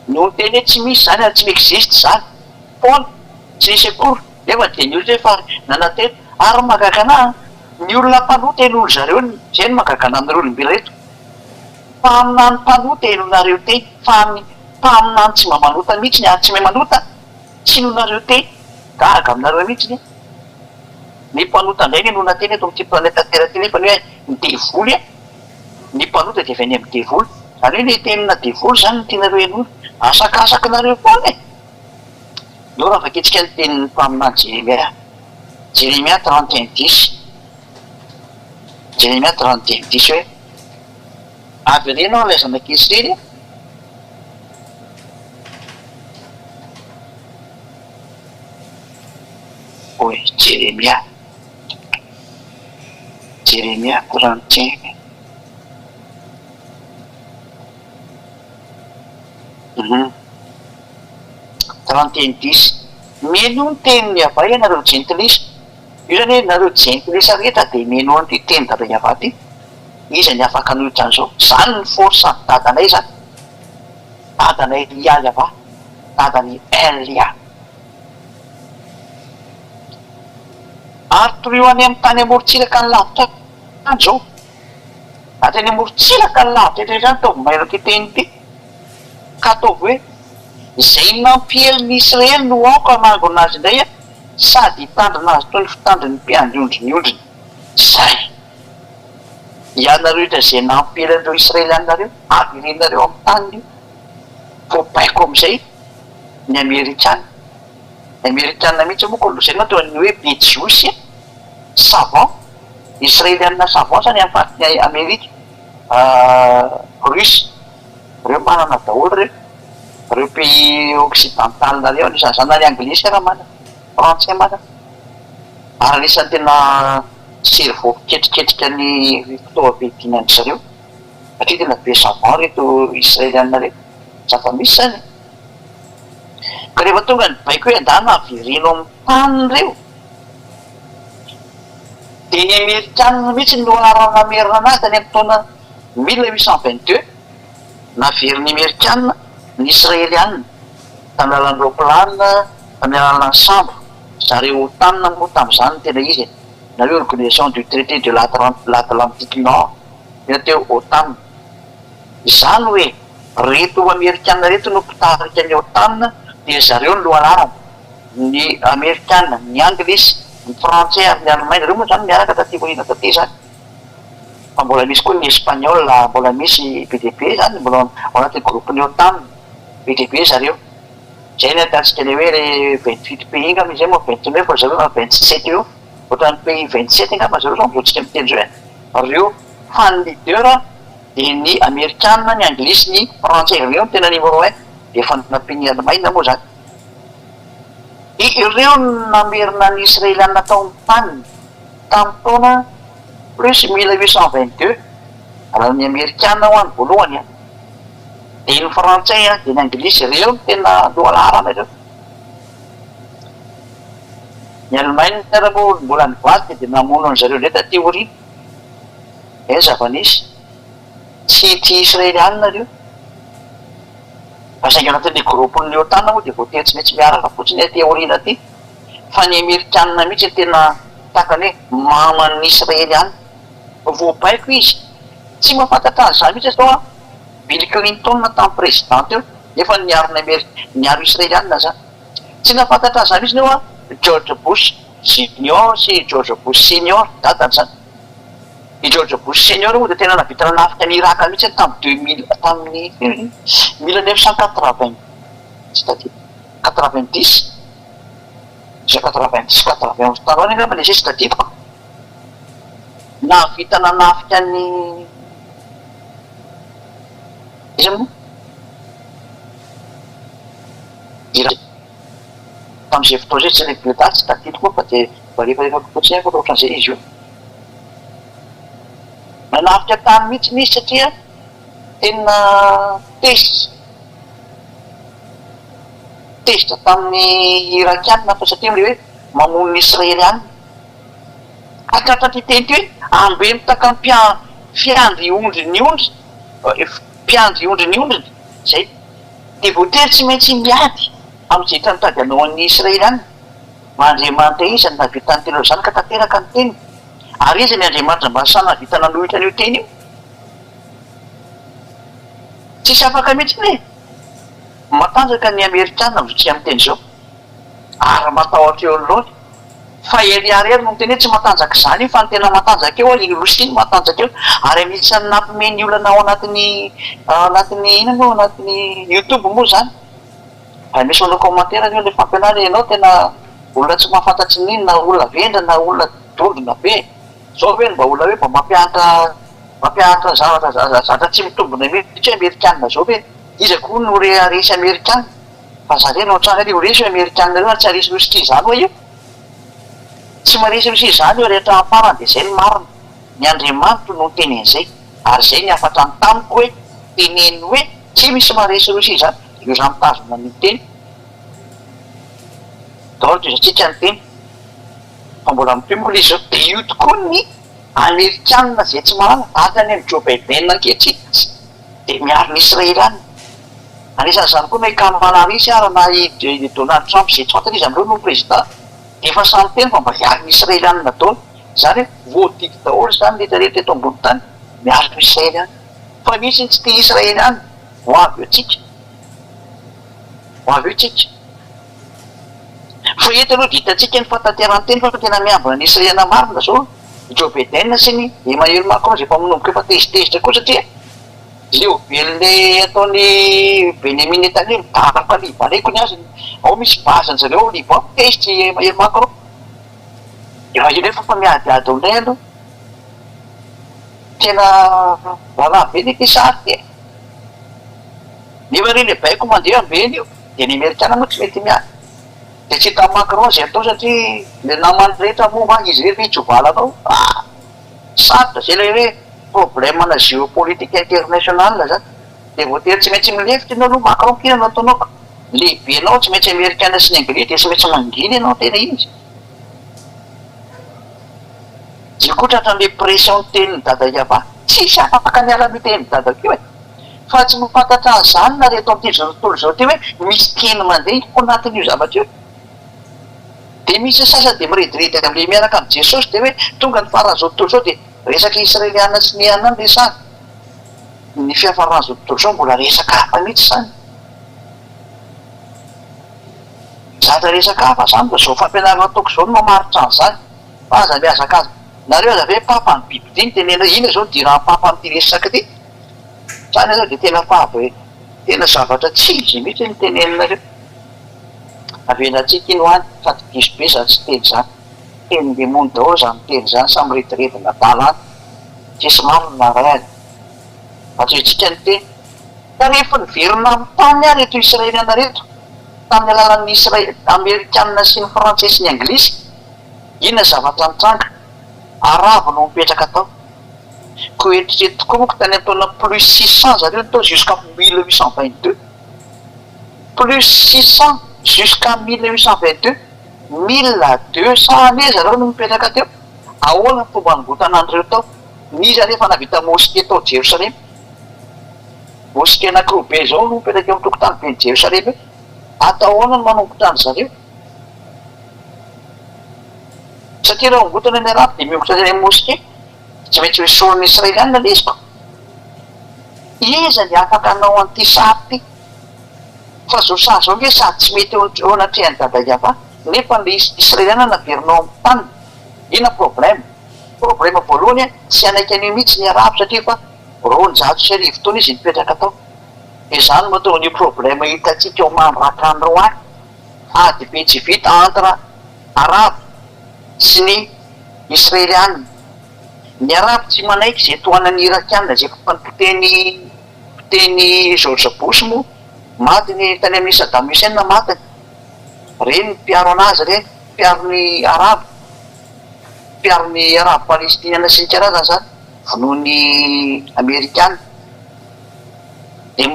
no niteny hoe tsy misy izany ary tsy mi-existe izany, foana, tsy nisy akory, nefa dia ny olona efa nanantena, ary ny mahagaga anah an, Ny olona mpanota henoin-dry zareo, izay no mahagaga anareo olombelona eto. Mpaminany mpanota henoinareo teny, fa ny mpaminany tsy mba manota mihitsy ary tsy mahay manota, tsy henoinareo teny. Gaga aminareo mihitsy aho. Ny mpanota indray no henoina teny eto amin'ity planète terre ity nefa ny hoe ny devoly an! Ny mpanota dia avy any amin'ny devoly. Izany hoe ilay tenina devoly izany no tianareo henoina. Asakasakinareo foana e! Ndao raha vakintsika ny tenin'ny mpaminany Jeremia. Jeremia 31 dix. Jeremia 31 dix hoe, Avereno aho ilay zanak'i Israely a! Hoy Jeremia. Jeremia 31. Uhum. 31 dix. Mino ny tenin'i Yavah ianareo jentilisa. Io zany hoe nareo jentilisa rehetra dia mino an'ity teny dada Yavah ity. Iza ny afaka hanohitra an'izao? Zany ny force an'i dadanay zany. Dadanay Yah Yavah. Dadan'i El Yah. Ary torio any amin'ny tany amorontsiraka ny lavitra any izao. Hatrany amorontsiraka ny lavitra rehetra any ataovy mailo ity teny ity. Ka ataovy hoe, Izay nampiely ny Israely no aoka hanangona azy indray sady hitandrina azy toy ny fitandrin'ny mpiandry ondry ny ondriny. Izay. Ianareo rehetra izay nampiely an'ireo Israelianareo, averenareo amin'ny taniny io. Voabaiko amin'izay ny Amerikana. Ny Amerikana mihitsy moa koa izay no atao ny hoe be Jiosy e! Savant. Israelianina savant zany amin'ny faritry ny Amerika. Russe. Ireo manana daholo ireo. Ireo pays occidental ireo anisan'izany na ny Anglisy ara manana, Frantsay manana. Ary anisan'ny tena cerveau mpiketriketrika ny fitaovam-piadiana an-dry zareo. Satria tena be savant ireto Israelianina ireto. Zava-misy izany e. Ka rehefa tonga ny baiko hoe andana avereno amin'ny taniny ireo, dia ny Amerikanina mihitsy no niara-namerina anazy tany amin'ny taona 1822, naverin'ny Amerikanina ny Israelianina tamin'ny alalan'ny roaplanina, tamin'ny alalan'ny sambo, zareo OTAN moa tamin'izany no tena izy e, na hoe Organisation du Traité de l'Atlantique Nord, tena teo OTAN. Izany hoe reto Amerikana reto no mpitarika ny OTAN dia zareo no lohalaharana, ny Amerikana, ny Anglisy, ny Frantsay ary ny Alemaina, ireo moa izany miaraka taty aoriana taty izany fa mbola misy koa ny Espagnol, mbola misy be dia be izany mbola ao anatin'ny groupe-n'ny OTAN, be dia be zareo. Izay ny ahitantsika ilay hoe le 28 pays angamba izay moa 29 fa zareo 27 eo, ohatran'ny pays 27 angamba zareo izao amin'izao tsika miteny izao e, ireo fa ny leader Dia ny Amerikana, ny Anglisy, ny Frantsay ireo no tena numéro un, dia efa nampian'i Alemaina moa izany. Dia ireo no namerina ny Israeliana tao amin'ny taniny tamin'ny taona plus 1822, raha ny Amerikana hoa ny voalohany an, dia ny Frantsay an, dia ny Anglisy, ireo no tena lohalaharana ireo. Ny Alemaina ary moa mbola nivadika dia namono an-dry zareo indray taty aoriana. Izay ny zava-nisy. Tsy tia Israelianina ireo. Fa saingy anatin'ilay groupe-n'ny OTAN moa dia voatery tsy maintsy miaraka fotsiny aty aoriana aty. Fa ny Amerikanina mihitsy no tena tahaka ny hoe maman'ny Israelianina. Voabaiko izy. Tsy mahafantatra an'izany mihitsy atao an. Bill Clinton tamin'ny président teo nefa niaro ny Ameri- niaro Israelianina izany. Tsy nahafantatra an'izany mihitsy eo an George Bush Junior sy George Bush Senior, dadany izany. I George Bush Senior moa dia tena nahavita nanafika an'i Irak mihitsy tamin'ny 2000, tamin'ny firy iny? 1980, tsy tadidiko, 90, izay 90, 91 tany ho any angamba ilay izy tsy tadidiko. Nahavita nanafika an'i, iza moa? Irak. Tamin'izay fotoana izay tsy ilay daty tsy tadidiko moa fa dia mba refarefako fotsiny ihany fa ohatran'izay izy io. Nanafika tany mihitsy izy satria tena tezitra, tezitra tamin'ny Irakiana fa satria ilay hoe mamono ny Israeliana. Ka tratran'ity teny ity hoe ambeno tahaka ny mpiandry ondry ny ondry, mpiandry ondry ny ondriny, izay. Dia voatery tsy maintsy miady amin'izay efa nitady hanao an'ny Israeliana. Andriamanitra iza no nahavita ny teny izany ka tanteraka ny teniny? Ary iza ny Andriamanitra mba sahy nahavita nanohitra an'io teny io? Tsisy afaka mihitsy e! Matanjaka ny Amerikana amin'izao miteny izao. Ary matahotra eo anoloany. Fa ery ary ery no miteny hoe tsy matanjaka izany io fa ny tena matanjaka eo i Rosia no matanjaka eo. Ary anisan'ny nampime ny olana ao anatin'ny ao anatin'ny inona moa ao anatin'ny youtube moa izany. Raha misy manao commentaire anie ilay fampianarana ianao tena olona tsy mahafantatry ny inona na olona vendrana na olona dondrona be. Zao ve no mba olona hoe mba mampianatra mampianatra zavatra zavatra tsy mitombina mihitsy hoe amerikana zao ve? Iza koa no re haresy amerikana? Fa zareo no hatrany ary ho resy io amerikana ireo ary tsy haresy Rosia izany ho'a io. Tsy maresy Rosia izany io ary hatramin'ny farany dia izay no marina. Ny Andriamanitro no niteny an'izay ary izay ny hafatra ny tamiko hoe teneno hoe tsy misy maresy Rosia izany. Ireo izany mitazona ny teny. Daholo tohizantsika ny teny. Fa mbola mitohy moa ilay izy izao. Dia io tokoa ny Amerikanina izay tsy mahalala, hatrany amin'i Joe Biden ankehitriny dia miaro ny Israeliana. Anisan'izany koa na i Kamala Harris ara na i Donald Trump izay tsy fantatra iza amin'ireo no président dia efa samy miteny fa mba hiaro ny Israeliana daholo. Izany hoe voadidy daholo izany ny rehetra rehetra eto ambony tany miaro ny Israeliana. Fa misy ny tsy tia Israeliana, ho avy eo tsika. Ho avy eo tsika. Fa eto aloha dia hitantsika ny fahatanterahan'ny teny fa tena miambina ny Israeliana marina izao i Joe Biden sy ny Emmanuel Macron izay efa manomboka efa tezitezitra koa satria leo be an'ilay ataon'i Benjamin Netanyahu midaroka Libanais koa ny azy ao misy base an-dry zareo ao Liban, tezitra i Emmanuel Macron. Efa ela efa fa miadiady ao indray aloha. Tena raharaha be anie ity sary ity e. Nefa anie ilay baiko mandeha ambeny io. Dia ny amerikana moa tsy mety miady. Dia tsy hitan'i Macron izay atao satria ilay namany rehetra moa va izy irery ve hitsovalana ao? Ah! Sarotra izay ilay hoe problème-na géopolitique international zany. Dia voatery tsy maintsy milefitra ianao aloha Macron k'inona no ataonao ka. Ny lehibenao tsy maintsy amerikana sy ny anglais dia tsy maintsy mangina ianao tena izy. Io koa tratran'ilay pression ny tenin'i Dada Yava. Tsisy afaka miala amin'io tenin'i Dadako io e. Fa tsy mahafantatra an'izany nareo eto amin'ity izao tontolo izao ity hoe misy teny mandeha ao anatin'io zavatra io. Dia misy sasany dia mirediredy amin'ilay miaraka amin'i Jesosy dia hoe tonga ny faran'izao tontolo izao dia resaka Israeliana sy ny anona no resahana. Ny fiafaran'izao tontolo izao mbola resaka hafa mihitsy izany. Zavatra resaka hafa izany fa izao fampianarana ataoko izao no mamaritra an'izany. Fa aza mihazakaza. Nareo aza ve papa ny bibidia no tenenina hoe inona izao no idiran'ny papa amin'ity resaka ity? Zany aloha dia tena fady e! Tena zavatra tsy izy mihitsy no teneninareo. Avelantsika iny ho any sady diso be zany tsy teny zany. Tenin-demony daholo zany miteny zany, samy mirediredina adala any. Tsisy marina na ray ary. Atrehintsika ny teny. Ka rehefa niverina amin'ny tany ary ireto Israeliana ireto, tamin'ny alalan'ny Isra- Amerikana sy ny Frantsay sy ny Anglisy, inona zavatra nitranga? Arabo no nipetraka tao. Koa eritrereto tokoa manko tany am taona plus 600 zareo ny tao jusqu'à 1822. Plus 600 jusqu'à 1822, 1200 années zareo no nipetraka teo. Ahoana ny fomba hanongotana an'ireo tao? N'iza anefa nahavita mosquée tao Jerosalema? Mosquée anankiroa be izao no mipetraka eo amin'ny tokotany ben'i Jerosalema eo. Atao ahoana ny manongotra an-dry zareo? Satria raha ongotana ny arabo dia miongotra any amin'ny mosquée. Tsy maintsy ho esorin'ny Israelianina ilay izy ko. Iza ny afaka hanao an'ity sary ity? Fa izao sary izao ange sady tsy mety eo anatrehan'i Dada Yava, nefa ilay Israelianina naverina ao amin'ny taniny. Inona problème? Problème voalohany, tsy hanaiky an'io mihitsy ny Arabo satria efa 1200 taona izy nipetraka tao. Dia izany no mahatonga an'io problème hitantsika eo mandrak'androany, ady be tsy vita entre Arabo sy ny Israeliana. Ny Arabo tsy manaiky izay tohanan'ny Irakiana izay efa nipotehiny potehin'i George Bush moa maty ny tany amin'i Saddam Hussein matiny. Ireny ny mpiaro an'azy ireny, mpiaro ny Arabo, mpiaro ny Arabo Palestiniana sy ny karazany izany, vonoin'ny Amerikana. Dia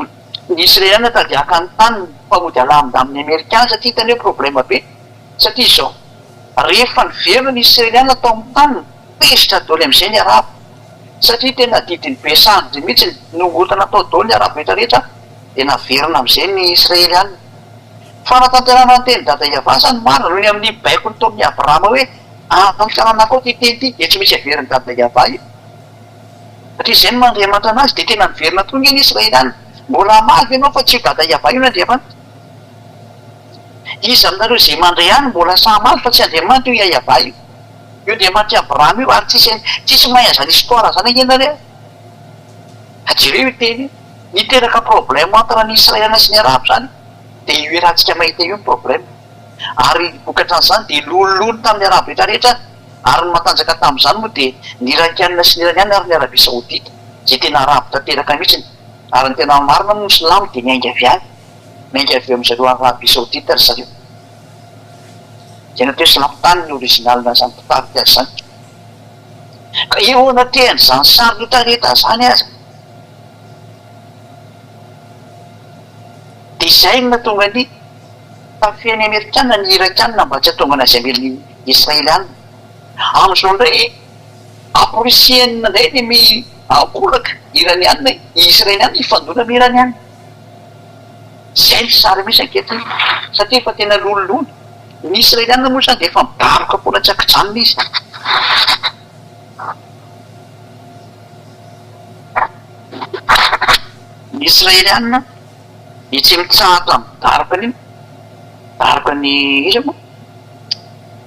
ny Israeliana tady haka ny taniny fa mody alamindaminy Amerikana satria hitany hoe problème be. Satria izao, rehefa niverina ny Israeliana tao amin'ny taniny, tezitra daholo amin'izay ny Arabo. Satria tena adidin'ny be sandry mihitsy ny nongotana tao daholo ny Arabo rehetra rehetra, dia naverina amin'izay ny Israeliana. Fanatanterahana ny tenin'i Dada Yavah izany marina, noho ny amin'ny baikony tao amin'i Abrahama hoe, Amin'ny taranakao ity teny ity dia tsy maintsy averin'i Dada Yavah io. Satria izay no maha Andriamanitra an'azy dia tena niverina tokoa ange ny Israeliana. Mbola hamaly ve ianao fa tsy io Dada Yavah io no Andriamanitra? Iza aminareo izay mandre ahy no mbola sahy hamaly fa tsy Andriamanitra io Yavah io? Io Andriamanitr'i Abrahama io ary tsisy tsisy mahay an'izany histoire izany ange nareo. Fa jereo io teny io. Niteraka problème entre ny Israeliana sy ny Arabo izany dia io iarahantsika mahita io ny problème. Ary vokatra an'izany dia lolololo tamin'ny Arabo rehetra rehetra ary ny matanjaka tamin'izany moa dia ny Irakiana sy ny Iraniana ary ny Arabie Saoudite izay tena Arabo tanteraka mihitsiny ary ny tena marina moa ny Silamo dia miainga avy any miainga avy eo amin'zareo Arabie Saoudite ry zareo izay natao hoe Silamo tany ny original n'izany mpitarika azy izany ka eo anatrehan'izany sary rehetra izany aza dia izay no nahatonga ny Tafihan'ny Amerikana ny Irakiana mba tsy hahatonga an'izay hamely ny Israeliana. Amin'izao indray, amporisihina indray ny mi ankolaka Iraniana, Israeliana hifandona amin'ny Iraniana. Izay ny sary misy ankehitriny, satria efa tena lolololo. Ny Israeliana moa izany dia efa midaroka foana tsy ankijanona izy. Ny Israeliana. Ny tsy mitsahatra midaroka an'iny, midaroka ny iza moa?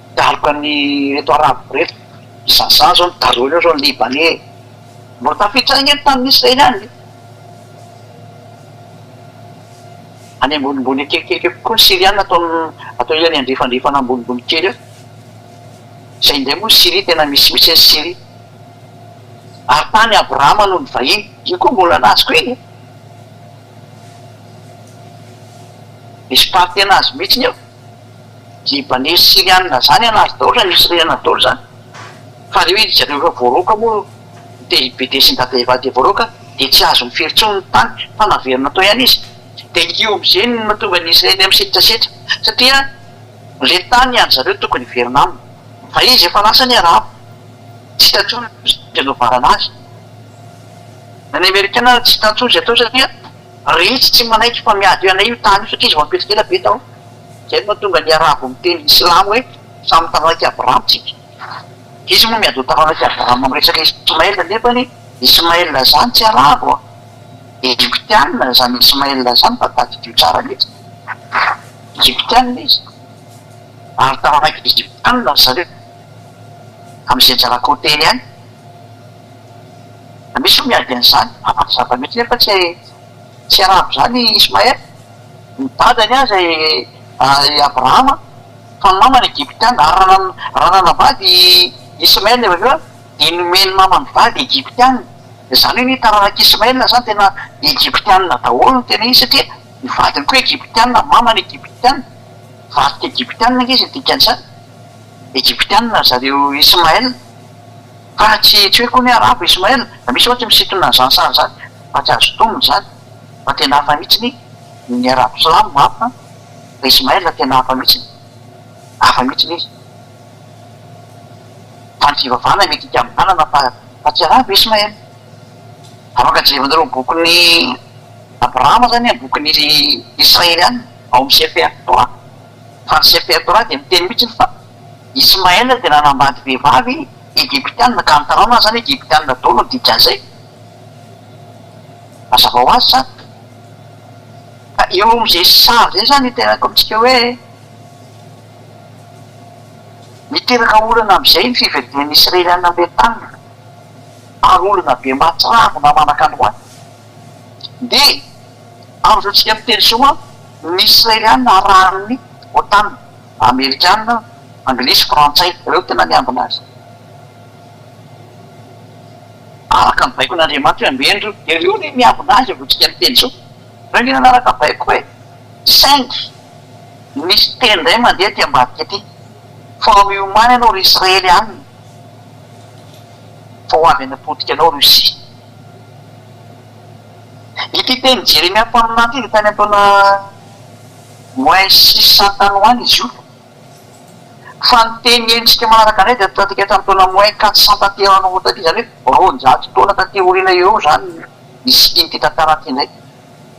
Midaroka ny ireto arabo ireto, zaza zao ny darohiny eo zao ny libanais e! Mbola tafiditra any ange ny tanin'ny Israely any e! Any ambonimbony kelikely eo koa ny Syriana atao atao ilany andrefandrefana ambonimbony kely eo. Izay indray moa Syria tena misimisy any Syria. Ary tany Abrahama no nivahiny, io koa mbola nazoko iny e! Misy partie anazy mihitsiny eo. Libanais sy syriana zany anazy daholo zany, israeliana daholo zany. Fa reo izy zareo efa voaroaka moa de BD sy ny dada Eva de voaroaka de tsy azo mifery intsony ny tany fa naverina tao ihany izy. De io amizay no mahatonga ny israeliana misetrasetra satria le tany an zareo tokony hiverina aminy fa izy efa lasa ny arabo tsy hita intsony zay anaovana azy. Na ny amerikana ary tsy hita intsony izay atao satria retsy tsy manaiky fa miady eo anay io tany io satria izy vao nipetraka ela be tao. Izay no mahatonga ny arabo miteny silamo hoe samy taranak'i Abraham tsika. Izy moa miady ho taranak'i Abraham amin'ny resaka Ismaël nefany Ismaël zany tsy arabo a! Egyptiana zany Ismaël zany fa tadidio tsara mihitsy. Egyptiana izy ary taranak'i Egyptiana ry zareo amin'izay anjarako teny any. Misy miady an'izany, mazava mihitsy nefa tsy tsy arabo izany i Ismaël, ny dadany aza i Abrahama fa ny mamany egyptiana, ary raha raha nanambady i Ismaël avy eo dia nomen'ny mamany vady egyptiana, izany hoe ny taranak'i Ismaël izany tena egyptiana daholo no tena izy satria ny vadiny koa egyptiana, mamany egyptiana, vadiko egyptiana ange izy ny dikan'izany, egyptiana ry zareo Ismaël. Fa tsy tsy hoe koa ny arabo Ismaël, fa misy mantsy misintona an'izany sary izany fa tsy azo tonina izany, fa tena hafa mihitsiny ny arabo silamo hafa fa Ismaël tena hafa mihitsiny, hafa mihitsiny izy. Fa ny fivavahana mety hikambanana fa fa tsy arabo Ismaël. Afaka jerevanareo bokin'i Abrahama zany an, bokin'i Israely any ao amin'ny Sefer Torah, fa ny Sefer Torah dia miteny mihitsiny fa Ismaël dia nanambady vehivavy Egyptiana ka ny taranany zany Egyptiana daholo ny dikan'izay. Mazava ho azy zany. Ka eo amin'izay sary izay zany iteraka amintsika hoe miteraka olana amin'izay ny fiverenan'ny Israeliana amin'ilay taniny ary olana be mahatsiravina manak'androany. Dia amin'izao tsika miteny izao an, ny Israeliana arahan'ny OTAN. Amerikana, Anglisy, Frantsay, ireo tena miambina azy. Araka ny baikon'Andriamanitra hoe ambeno ireo, dia ireo anie miambina azy vao tsika miteny izao. Ireo anie nanaraka baiko e! Saingy misy teny indray mandeha aty ambadika aty, fa miomàna ianao ry Israely an! Fa ho avy hanapotika anao Russie. Ity tenin'i Jeremia mpaminany ity dia tany an-taona. Moins 600 tany ho any izy io. Fa ny teny henontsika manaraka indray dia ataontsika hatramin'ny taona moins 400 taty aoriana taty, izany hoe 200 taona taty aoriana eo eo izany no nisian'ity tantara ity indray.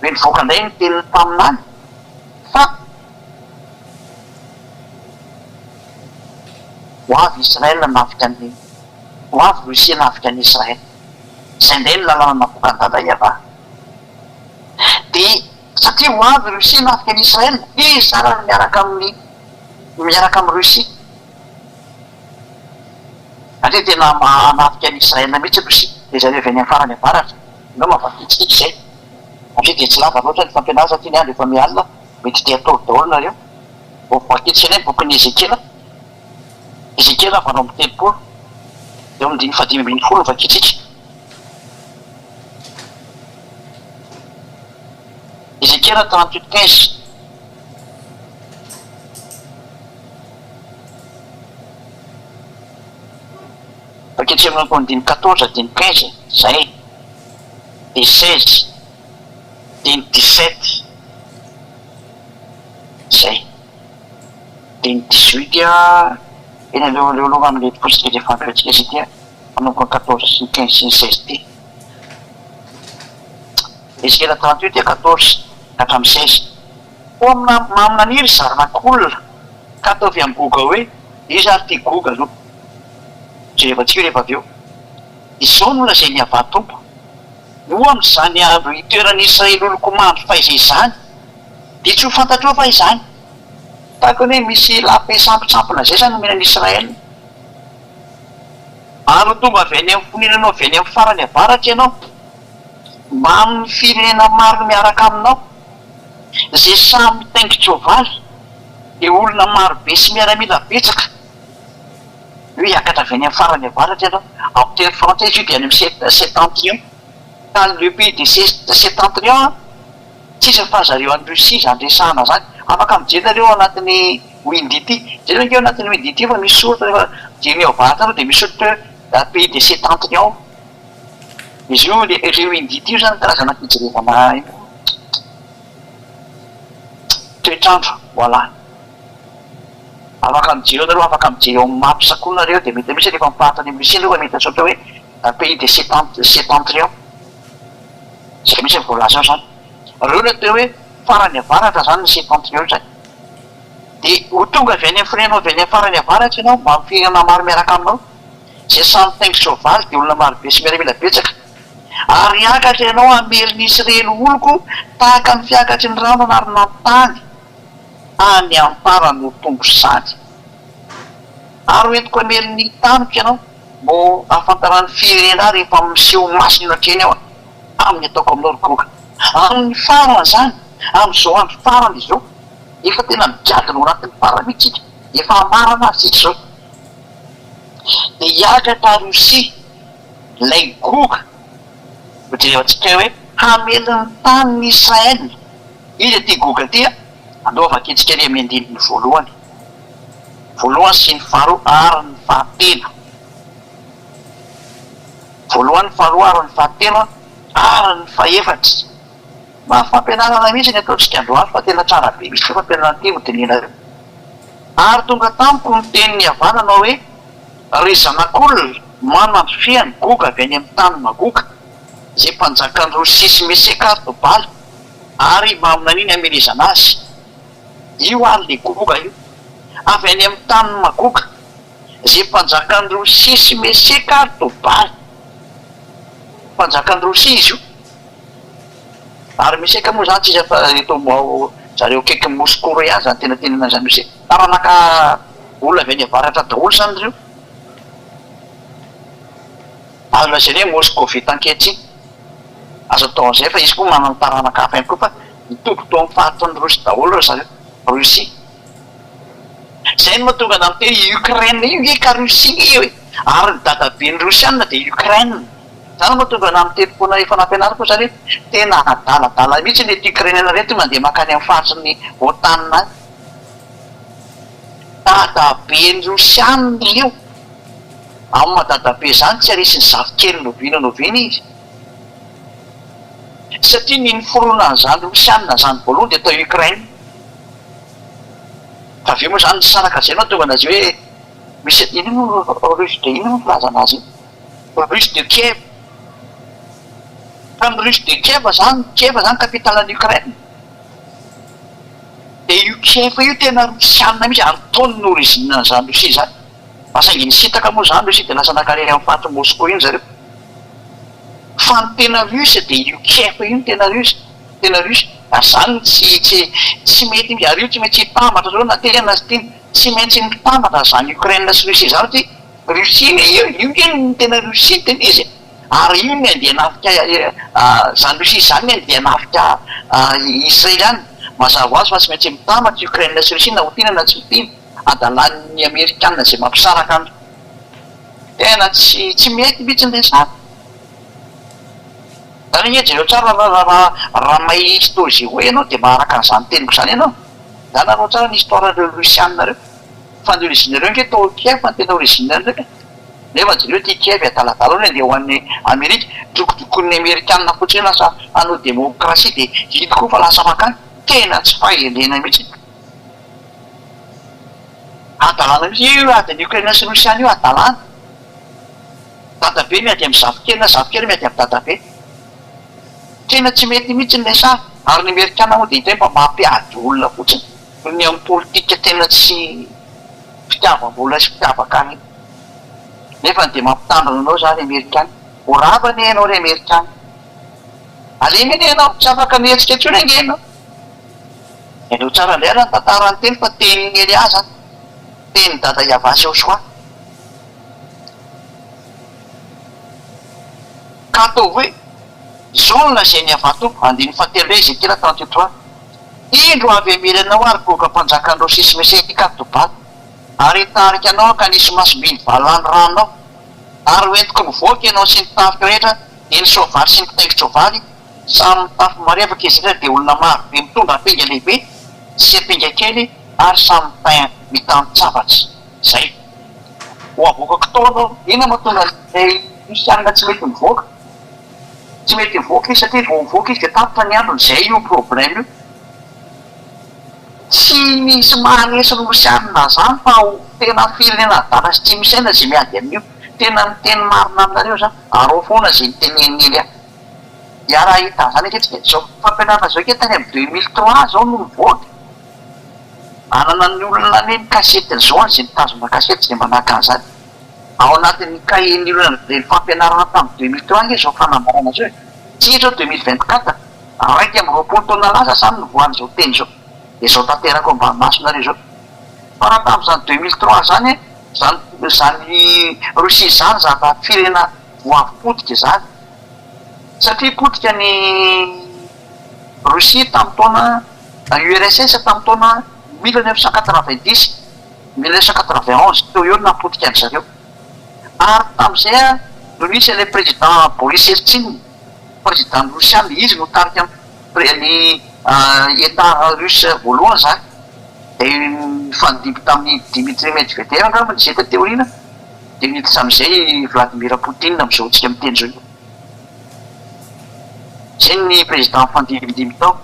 Hoe nivoaka indray ny tenin'ny mpaminany fa. Ho avy Israel hanafika an'i Ho avy Russie hanafika an'i Israel. Izay indray ny lalàna navoakan'i Dada Iavah. Dia satria ho avy Russie hanafika an'i Israel, dia Israel miaraka amin'ny miaraka amin'i Russie. Satria tena hanafika an'i Israel mihitsy Russie. Dia zareo avy any amin'ny farany avaratra. Angamba vakintsika izay. Satria dia tsy lava loatra ny fampianarana satria ny andro efa miha-alina, mety te hatory daholo nareo. Vao vakintsika indray ny bokin'i Ezekiela. Ezekiela 38, eo amin'ny andininy fahadimy ambin'ny folo no vakintsika. Ezekiela 38 15. Vakintsika amin'ny andininy 14, andininy 15, izay, dia 16, dia ny 17, izay. Dia ny 18 a, eny aleo aleo aloha amin'ilay fotsiny ilay fampiantsika izy ity a, manomboka ny 14 sy ny 15 sy ny 16 ity. Ezekiela 38 a 14 ka hatramin'ny 16. Koa maminania ry zanak'olona, ka ataovy amin'i Goga hoe, Iza ary ity Goga aloha? Jerevantsika io rehefa avy eo. Izao no lazain'i Yavah Tompo, Moa amin'izany andro hitoeran'ny Israely oloko mandry faiza izany, dia tsy ho fantatrao va izany? Tahaka ny hoe misy lape sampontsampona izay izany nomena an'i Israel. Ary ho tonga avy any amin'ny fonenanao avy any amin'ny farany avaratra ianao, mbamin'ny firenena maro miaraka aminao, izay samy mitaingin-tsoavaly, dia olona maro be sy miaramila betsaka. Io hiakatra avy any amin'ny farany avaratra ianao. Amin'ny teny frantsay izy io dia any amin'ny septentrion. Ka le pays de septentrion Tsisy fa zareo any Russie izany resahana zany. Afaka mijery nareo ao anatin'ny windy ity. Jereo ange ao anatin'ny windy ity fa misy soratra rehefa mijery ao avaratra nareo dia misy soratra hoe pays des septentrions. Izy io le le windy ity io zany karazana fijerevana ino toetr'andro voilà. Afaka mijery ao nareo, afaka mijery ao amin'ny maps koa nareo dia mety misy rehefa mifaritra any Russie nareo fa mety soratra hoe pays des septentrions. Izay mihitsy no voalaza ao izany. Ireo no atao hoe farany avaratra izany ny septentrion izany. Dia ho tonga avy any amin'ny firenena avy any amin'ny farany avaratra ianao, mba amin'ny firenena maro miaraka aminao, izay samy mitaingin-tsoavaly, dia olona marobe sy miaramila betsaka. Ary hiakatra ianao hamely ny Isiraely oloko tahaka ny fiakatry ny rano hanarona ny tany any am-parany ho tompo izany. Ary ho entiko hamely ny taniko ianao. Mbo ahafantaran'ny firenena ahy rehefa miseho masina eo anatrehany aho amin'ny ataoko aminao ry Goga. Amin'ny farany izany, amin'izao andro farany izao, efa tena migadona ao anatin'ny farany mihitsy isika, efa hamarana azy isika izao, dia hiakatra Rosia ilay Goga, hojerevantsika hoe hamely ny tanin'i Israel. Iza ity Goga ity? Andao vakintsika ery amin'ny andininy voalohany. Voalohany sy ny faharoa ary ny fahatelo. Voalohany, faharoa ary ny fahatelo ary ny fahefatra. Mba fampianarana mihitsy ny ataontsika androany fa tena tsara be mihitsy ity fampianarana ity hodinihinareo. Ary tonga tamiko ny tenin'i Yavah nanao hoe, Ry zanak'olona, manandrifia an'i Goga avy any amin'ny tany Magoga, izay mpanjakan'i Rosia sy Meseka ary Tobala, ary maminania ny hamelezana azy. Io ary le Goga io, avy any amin'ny tanin'i Magoga, izay mpanjakan'i Rosia sy Meseka ary Tobala. Mpanjakan'i Rosia izy io. Ary Meseka moa izany tsy iza fa eto zareo akaikin'i Moscou ireo ihany izany tena tenenana an'izany Rosia. Taranaka olona avy any avaratra daholo izany ireo. Azo lazaina hoe Moscovite ankehitriny. Azo atao an'izay fa izy koa manana taranaka hafa ihany koa fa Nitoby tao amin'ny faritry ny Rosy daholo ry zareo, Russie. Izay no mahatonga anah miteny i Ukraine io nge ka Russie nge io e! Ary ny dadaben'ny Rosiana dia Ukraine. Izany no mahatonga anah miteny foana efa nampianariko izany hoe tena adaladala mihitsy ireto Ukrainiana ireto mandeha mankany amin'ny faritry ny OTAN any. Dadaben'ny Rosiana io. Amin'ny maha dadabe izany tsy haresy ny zafikeliny oviana na oviana izy. Satria ny niforonan'izany Rosiana izany voalohany dia tao Ukraine. Fa avy eo moa izany nisaraka izay no nahatonga anazy hoe misy inona moa Russe de inona moa filazana azy iny? Russe de Kiev. Fa ny Russe de Kiev izany, Kiev izany capitale-n'i Ukraine. Dia io Kiev io tena Rosiana mihitsy ary tao no origine-n'izany Russie izany. Fa saingy nisintaka moa izany Russie dia lasa nankareny amin'ny faritr'i Moscou iny zareo. Fa ny tena Russe dia io Kiev io no tena Russe, tena Russe. Ary izany no tsy tsy tsy mety mihitsy, ary io tsy maintsy hitambatra zareo na tiana na tsy tiana. Tsy maintsy mitambatra izany Ukraine sy Russie izany satria Russie anie io, io nge no tena Russie no tena izy e. Ary io ny andeha hanafika izany Russie izany ny andeha hanafika Israely any. Mazava ho azy fa tsy maintsy mitambatra Ukraine sy Russie na ho tiana na tsy ho tiana. Adalan'ny Amerikana izay mampisaraka an. Tena tsy tsy mety mihitsy ny resaka. Zany anie jereo tsara raha raha raha mahay histo-géo ianao dia maharaka an'izany teniko izany ianao. Zany arao tsara ny histoire-n'ireo Rosiana ireo. Fa ny origine-reo ange tao Kiev no tena origine-nareo e. Nefa jereo ity Kiev adaladala io andeha ho any Amerika. Drokodrokoin'ny Amerikana fotsiny eo lasa hanao demokrasia dia iny koa fa lasa mankany. Tena tsy fahendrena mihitsy. Hadalana mihitsy io adin'i Ukraine sy Rosiana io hadalana. Dadabe miady amin'ny zafikely na zafikely miady amin'ny dadabe. Tena tsy mety mihitsy ny resahana. Ary ny Amerikana moa dia hita hoe mba mampiady olona fotsiny. Ny amin'ny politika tena tsy fitiavam-bola sy fitiavan-karena. Nefa dia mampitandrina anao izany Amerikana. Ho rava anie ianao ry Amerikana. Alemy anie ianao, tsy afaka mihetsika intsony ange ianao. Henoy tsara indray ary ny tantara ny teny fa tenin'i Elia zany. Tenin'i Dada Yavah sy Yahoshuah. Ka ataovy hoe, Izao no lazain'i Yavah Tompo, andininy fahatelo indray Ezekiela 33, Indro avy hamely anao aho ry Goga mpanjakan'i Rosia sy Meseka ary Tobala, ary hitarika anao hankany Isimasim-by ny valanorano aho, ary ho entiko mivoaka ianao sy ny tafika rehetra, dia ny soavaly sy ny mpitaingin-tsoavaly, Samy mitafy marevaka izy ireo dia olona maro be mitondra ampinga lehibe sy ampinga kely ary samy mitan-tsabatra. Izay. Ho avoakako tao anao. Inona mahatonga an'ilay Rosiana tsy mety mivoaka? Tsy mety mivoaka izy satria vao mivoaka izy dia tapitra ny androny. Izay io problème io. Tsy misy maharesy Rosiana izany fa tena firenena adala sy tsy misaina izay miady amin'io. Tena miteny marina aminareo za. Arao foana izay nitenenin'i Elia. Iaraha-hita an'izany ange tsika. Izao fampianarana izao ange tany amin'ny 2003 izao no nivoaka. Ananan'ny olona anie ny kasetin'izao any izay mitazona kasety izay manahaka an'izany. Ao anatin'ny cahier-n'ny olona nandre ny fampianarana tamin'ny 2003 ange izao fanambarana izao e. Tsika izao 2024, 21 taona lasa izany nivoahan'izao teny izao. Dia izao tanteraka eo ambany masonareo izao. Fa raha tamin'izany 2003 izany, izany izany Russie izany zava firenena vao avy potika izany. Satria potika ny Russie tamin'ny taona URSS tamin'ny taona 1990, 1991 teo eo no nahapotika an-dry zareo. Ary tamin'izay no nisy an'ilay président Boris Eltsine, président rosiana, izy no nitarika ny Etat russe voalohany izany. Dia nifandimby tamin'i Dimitri Medvedev angamba izy izay taty aoriana. Dia niditra amin'izay i Vladimir Poutine amin'izao tsika miteny izao io. Izay ny président nifandimbindimby tao.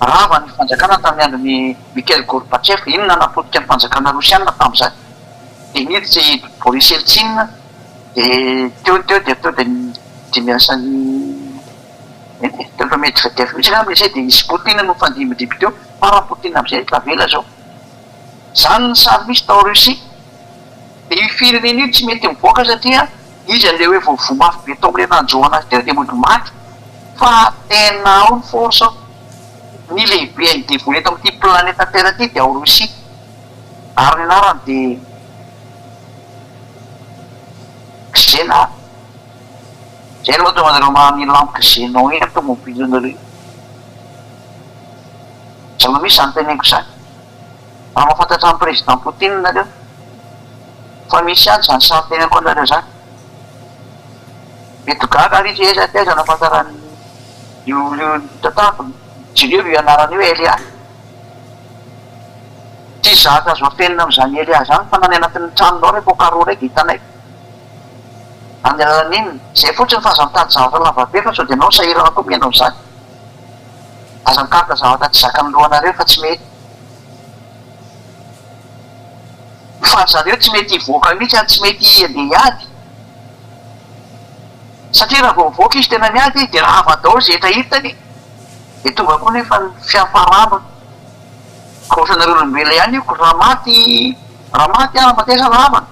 Rava ny fanjakana tamin'ny andron'i Mikhail Gorbatchev, iny nanapotika ny fanjakana rosiana tamin'izany. Dia niditra i Boris Eltsine, dia teo ny teo dia teo dia nidimbiasan'i eny e, teo Medvedev mihitsy angamba izy izay, dia izy Poutine no nifandimbindimby teo, fa raha Poutine amin'izay tavela izao. Izany ny sary misy tao Russie. Dia io firenena io tsy mety mivoaka satria izy an'ilay hoe vao voa mafy be tao amin'ilay nanjo anazy teo dia mody maty. Fa tena ao ny force ao. Ny lehiben'ny devoly eto amin'ity planeta terre ity dia ao Russie. Ary ny anarany dia Xena. Izay no mahatonga anareo maha mi-lampe xenon iny amin'ny tomobilanareo io. Zava-misy izany teneniko izany. Raha mahafantatra an'i Président Poutine nareo fa misy ihany izany sary teneniko anareo izany. Mety ho gaga ary izy hoe aiza aiza nahafantarany io io tantara, jereo io anarana io Elia. Tsisy zavatra azo afenina amin'izany Elia izany fa na ny anatin'ny tranonao rehefa au carreau iray dia hitanay. Amin'ny alalan'ny inona? Izay fotsiny fa aza mitady zavatra lavabe fa sao dia ianao sahirana koa mihaino an'izany. Aza mikaroka zavatra tsy zakan'ny lohanareo fa tsy mety. Fa zareo tsy mety hivoaka mihitsy ary tsy mety handeha hiady. Satria raha vao mivoaka izy tena miady dia rava daholo izay rehetra hitany. Dia tonga koa nefa ny fiafarana. Ka ohatranareo olombelona ihany io, raha maty Raha maty aho, mateza rahavana.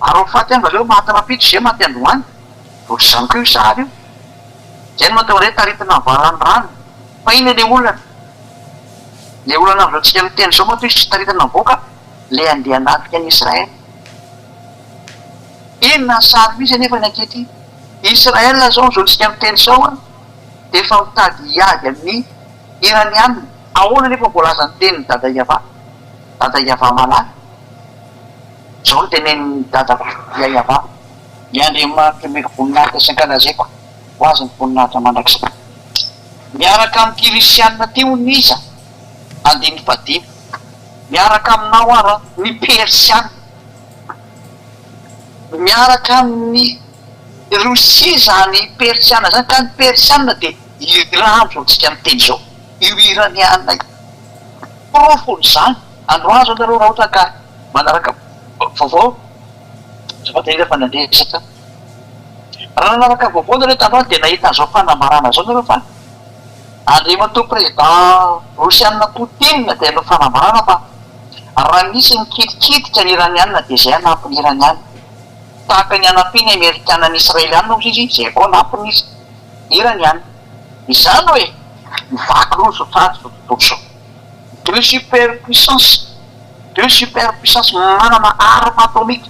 Ary ho faty aho, aleo maty rahampitso izay maty androany. Ohatr'izany koa io sary io. Izay no mahatonga hoe taritina amin'ny valan'ny rano. Fa inona ilay olana? Ilay olana amin'izao tsika miteny izao manko izy tsy taritina mivoaka ilay handeha hanafika an'i Israël. Inona ny sary misy anefa ny ankehitriny? Israël izao amin'izao tsika miteny izao an, dia efa mitady hiady amin'ny Iraniana. Ahoana anefa ny voalazan'ny tenin'i Dada Yavah? Dada Yavah malala. Izao no tenenin'i Dadako Yavah, Ny Andriamanitra omeko voninahitra sy ankalazaiko, ho Azy ny voninahitra mandrakizay. Miaraka amin'ity Risianina ity hono iza? Andininy fahadimy. Miaraka aminao aho raha ny Persiana. Miaraka amin'i Rosia izany Persiana izany, ka ny Persiana dia Iran amin'izao tsika miteny izao. Io Iraniana io. Porofon'izany, androany izao nareo raha ohatra ka manaraka vaovao, azafady indrindra fa nandresaka. Raha nanaraka vaovao nareo tandroany dia nahita an'izao fanambarana izao nareo fa Andriamatoa Président Rosiana Poutine dia nanao fanambarana fa raha misy mikitikitika ny Iraniana dia izay hanampy ny Iraniana. Tahaka ny hanampiany Amerikana ny Israeliana hozy izy, izay koa hanampy ny Iraniana. Izany hoe mivaky loha izao tsara izao tontolo izao. Deux super puissance, deux super puissance manana arme atomique.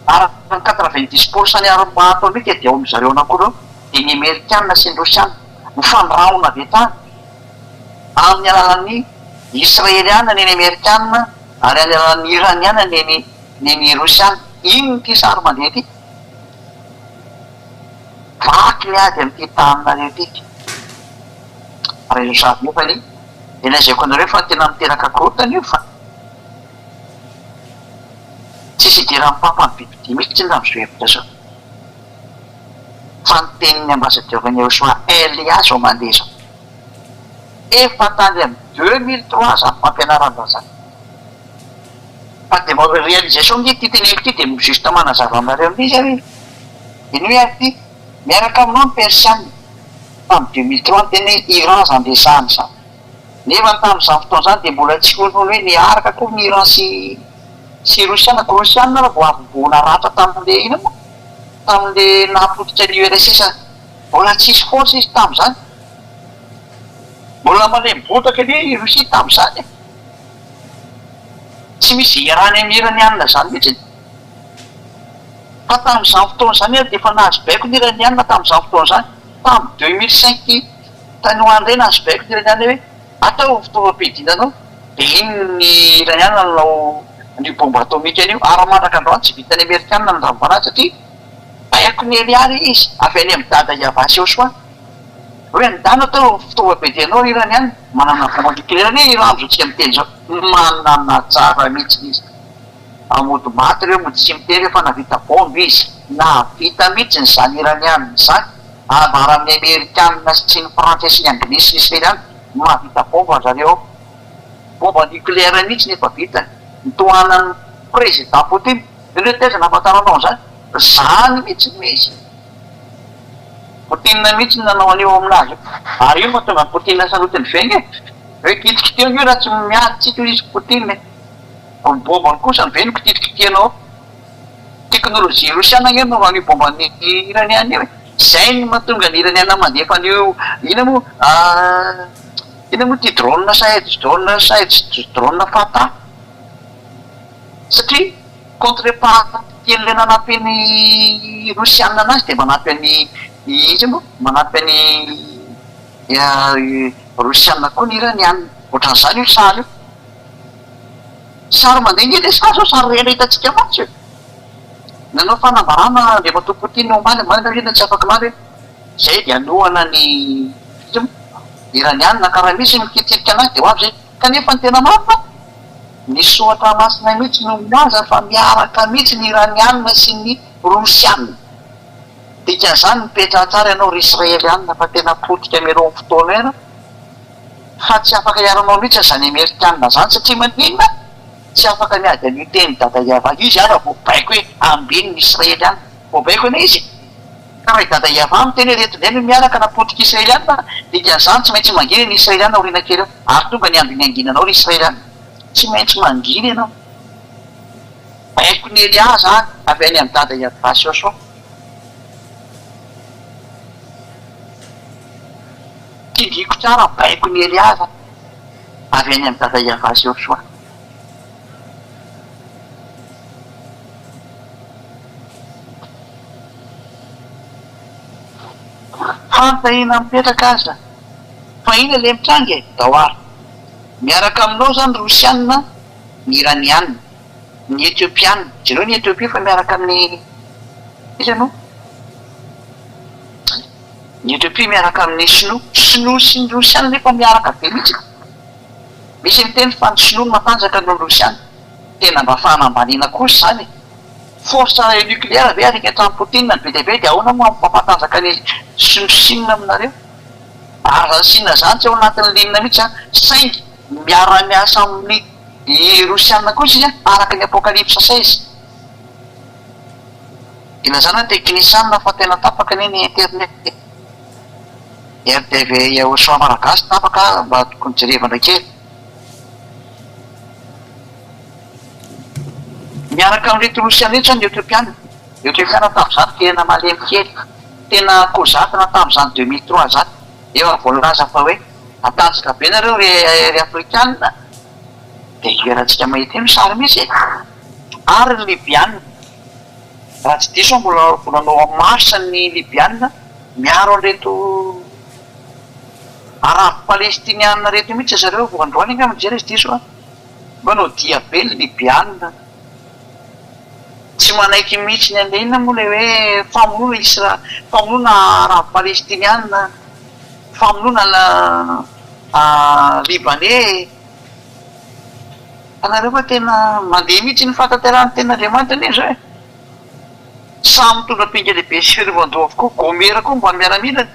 Ary ny 90 pour cent ny arme atomique dia ao amin-dry zareo anankiroa ireo, dia ny Amerikana sy ny Rosiana. Mifandrahona avy hatrany amin'ny alalan'ny Israeliana ny an'ny Amerikana ary amin'ny alalan'ny Iraniana ny an'ny ny an'ny Rosiana. Inona ity sary mandeha ity? Vaky ny ady amin'ity taninareo ity. Raha izao sary nefany dia lazaiko anareo fa tena miteraka korontana io fa tsisy idiran'ny papa ny bibidia mihitsy raha amin'izao hevitra izao. Fa ny tenin'ny ambassadeur-n'i Yehoshua Elia izao mandeha izao. Efa tany amin'ny 2003 izany fampianarana izany. Fa dia mba réalisation nge ity teneniko ity dia juste manazava aminareo amin'izay aho e. Henoy ary ity, miaraka aminao ny Persiana, tamin'ny 2003 niteny hoe Iran izany resahana izany. Nefa tamin'izany fotoana izany dia mbola tsy hono hoe niaraka akory ny Iran sy sy Rosiana, ko Rosiana ary vao avy vao naratra tamin'ilay inona moa? Tamin'ilay nahapotika ny URSS, mbola tsisy force izy tamin'izany. Mbola malemy botaka anie i Russie tamin'izany e. Tsy misy iarahany amin'ny Iraniana izany mihitsy. Fa tamin'izany fotoana izany ary dia efa nahazo baiko ny Iraniana tamin'izany fotoana izany. Tamin'ny 2005 tany ho any indray nahazo baiko ny Iraniana hoe ataovy fitaovam-piadiana anao. Dia iny ny Iraniana nanao an'io bomba atomika an'io. Ary mandraka androany tsy vitan'ny Amerikana ny nandravana azy satria baiko ny Eliary izy avy any amin'i Dada Yavah Yoshua. Hoe andana atao fitaovam-piadianao ry Iraniana, manana bomba nucléaire anie Iran amin'izao tsika miteny izao. Manana tsara mihitsy izy. Fa mody maty ireo mody tsy miteny hoe fa nahavita bombe izy. Nahavita mihitsy izany Iraniana izany, ambara amin'ny Amerikana sy ny Frantsay sy ny Anglisy sy ny Israeliana, mahavita bomba ry zareo ao. Bomba nucléaire mihitsy no efa vitany. Notohanan'ny Président Poutine. Ireo taiza nahafantaranao an'izany? Izany mihitsy no izy. Poutine mihitsy no nanao an'io aminazy io. Ary io no mahatonga an'i Poutine sarotiny vengy e. Hoe kitikiteo io raha tsy miady tsika hoy izy Poutine e. Ny bombany kosa ve no kitikitihanao ao. Teknolojia rosiana ange no an'io bomban'ny iraniana io e. Izay no mahatonga ny iraniana mandefa an'io inona moa inona moa ity drone Shahed drone Shahed drone Fatah. Satria contrepartie an'ilay nanampy ny Rosiana anazy dia manampy an'i iza moa? Manampy an'i Rosiana koa ny Iraniana. Ohatran'izany io sary io. Sary mandeha ange ilay sary izao, sary rehetra hitantsika mantsy e. Nanao fanambarana Andriamatoa Poutine omaly, omaly ve na tsy afak'omaly hoe izay dia hanohana ny iza moa? Iraniana ka raha misy mikitikitra anazy dia ho avy izay. Kanefa ny tena marina, Ny soratra masina mihitsy no milaza fa miaraka mihitsy ny Iraniana sy ny Rosiana. Dikan'izany mipetraha tsara ianao ry Israeliana fa tena potika mialoha ny fotoana ianao fa tsy afaka hiaranao mihitsy izany Amerikana izany satria maninona? Tsy afaka miady an'io teny dada Yavah io izy ary voabaiko hoe ambino ny Israeliana. Voabaiko anie izy e! Ka raha i dada Yavah miteny hoe ireto indray no miaraka na potika Israeliana, dikan'izany tsy maintsy mangina ny Israeliana aoriana kely eo ary tonga ny andro ny hanginanao ry Israeliana. Tsy maintsy mangina ianao. Baikon'i Elia izany avy any amin'i Dada Yavah sy Josoa. Tsindriako tsara, baikon'i Elia izany avy any amin'i Dada Yavah sy Josoa. Fanontaniana mipetraka aza, fa inona le mitranga e? Dawar. Miaraka aminao zany Rosiana, ny Iraniana, ny Etiopiana, jereo ny Ethiopie fa miaraka amin'ny iza moa? Ny Ethiopie miaraka amin'ny Sinoa, Sinoa sy ny Rosiana nefa miaraka be mihitsy. Misy miteny fa ny Sinoa no matanjaka noho ny Rosiana. Tena mba fanambaniana kosa izany e! Force nucléaire ve arika hatramin'i Poutine ny be dia be dia ahoana moa mampatanjaka ny Chine aminareo? Ary zany Chine zany tsy ao anatin'ny ligne mihitsy an, saingy miara-miasa amin'ny Rosiana kosa izy araka ny Apocalypse 16. Ilazana ny teknisianina fa tena tapaka anie ny internet e! RTV Yaoshua Malagasy tapaka mba tokony jerevana kely. Miaraka amin'ireto Rosiana ireto izany ny Etiopiana. Ny Etiopiana tamin'izany tena malemy kely. Tena kozatana tamin'izany 2003 izany. Efa voalaza fa hoe matanjaka be nareo ry ry Afrikana. Dia hiherantsika mahita eo ny sary mihitsy e. Ary ny Libyana. Raha tsy diso aho mbola vao nanao en marche ny Libyana miaro an'ireto Arabo Palestiniana ireto mihitsy zareo vao androany angamba mijery izy diso aho. Manao dia be ny Libyana. Tsy manaiky mihitsy ny an'ilay inona moa ilay hoe famonoana Isra, famonoana Arabo Palestiniana, famonoana Libanais. Hitanareo fa tena mandeha mihitsy ny fahatanterahan'ny tenin'Andriamanitra anie izao e. Samy mitondra ampinga lehibe sy fiarovan-doha avokoa. Gomera koa mba miaramilany.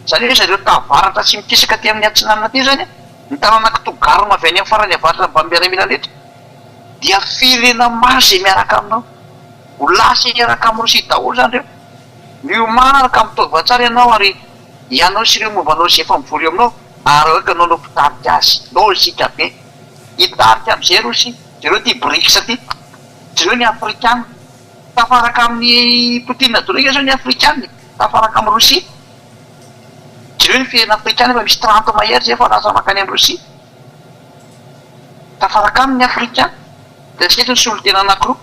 Izany hoe zareo tavaratra sy mikisaka aty amin'ny atsinanana aty izany. Ny taranak'i Togarma avy any amin'ny farany avaratra mbamin'ny miaramila rehetra dia firenena maro izay miaraka aminao. Ho lasa hiaraka amin'i Rosia daholo izany ireo. Miomàna araka mitaova tsara ianao ary ianao sy ireo momba anao izay efa mivory eo aminao ary aoka ianao no mpitarika azy. Lojika be. Hitarika amin'izay Rosia. Jereo ity Brics ity. Jereo ny Afrikana. Tafaraka amin'i Poutine daholo ange izao ny Afrikana e. Tafaraka amin'i Rosia. Jereo ny firenena afrikana efa misy 30 mahery zay efa lasa mankany am Russie. Tafaraka aminy ny afrikana. Hitantsika eto ny solontena anakiroa.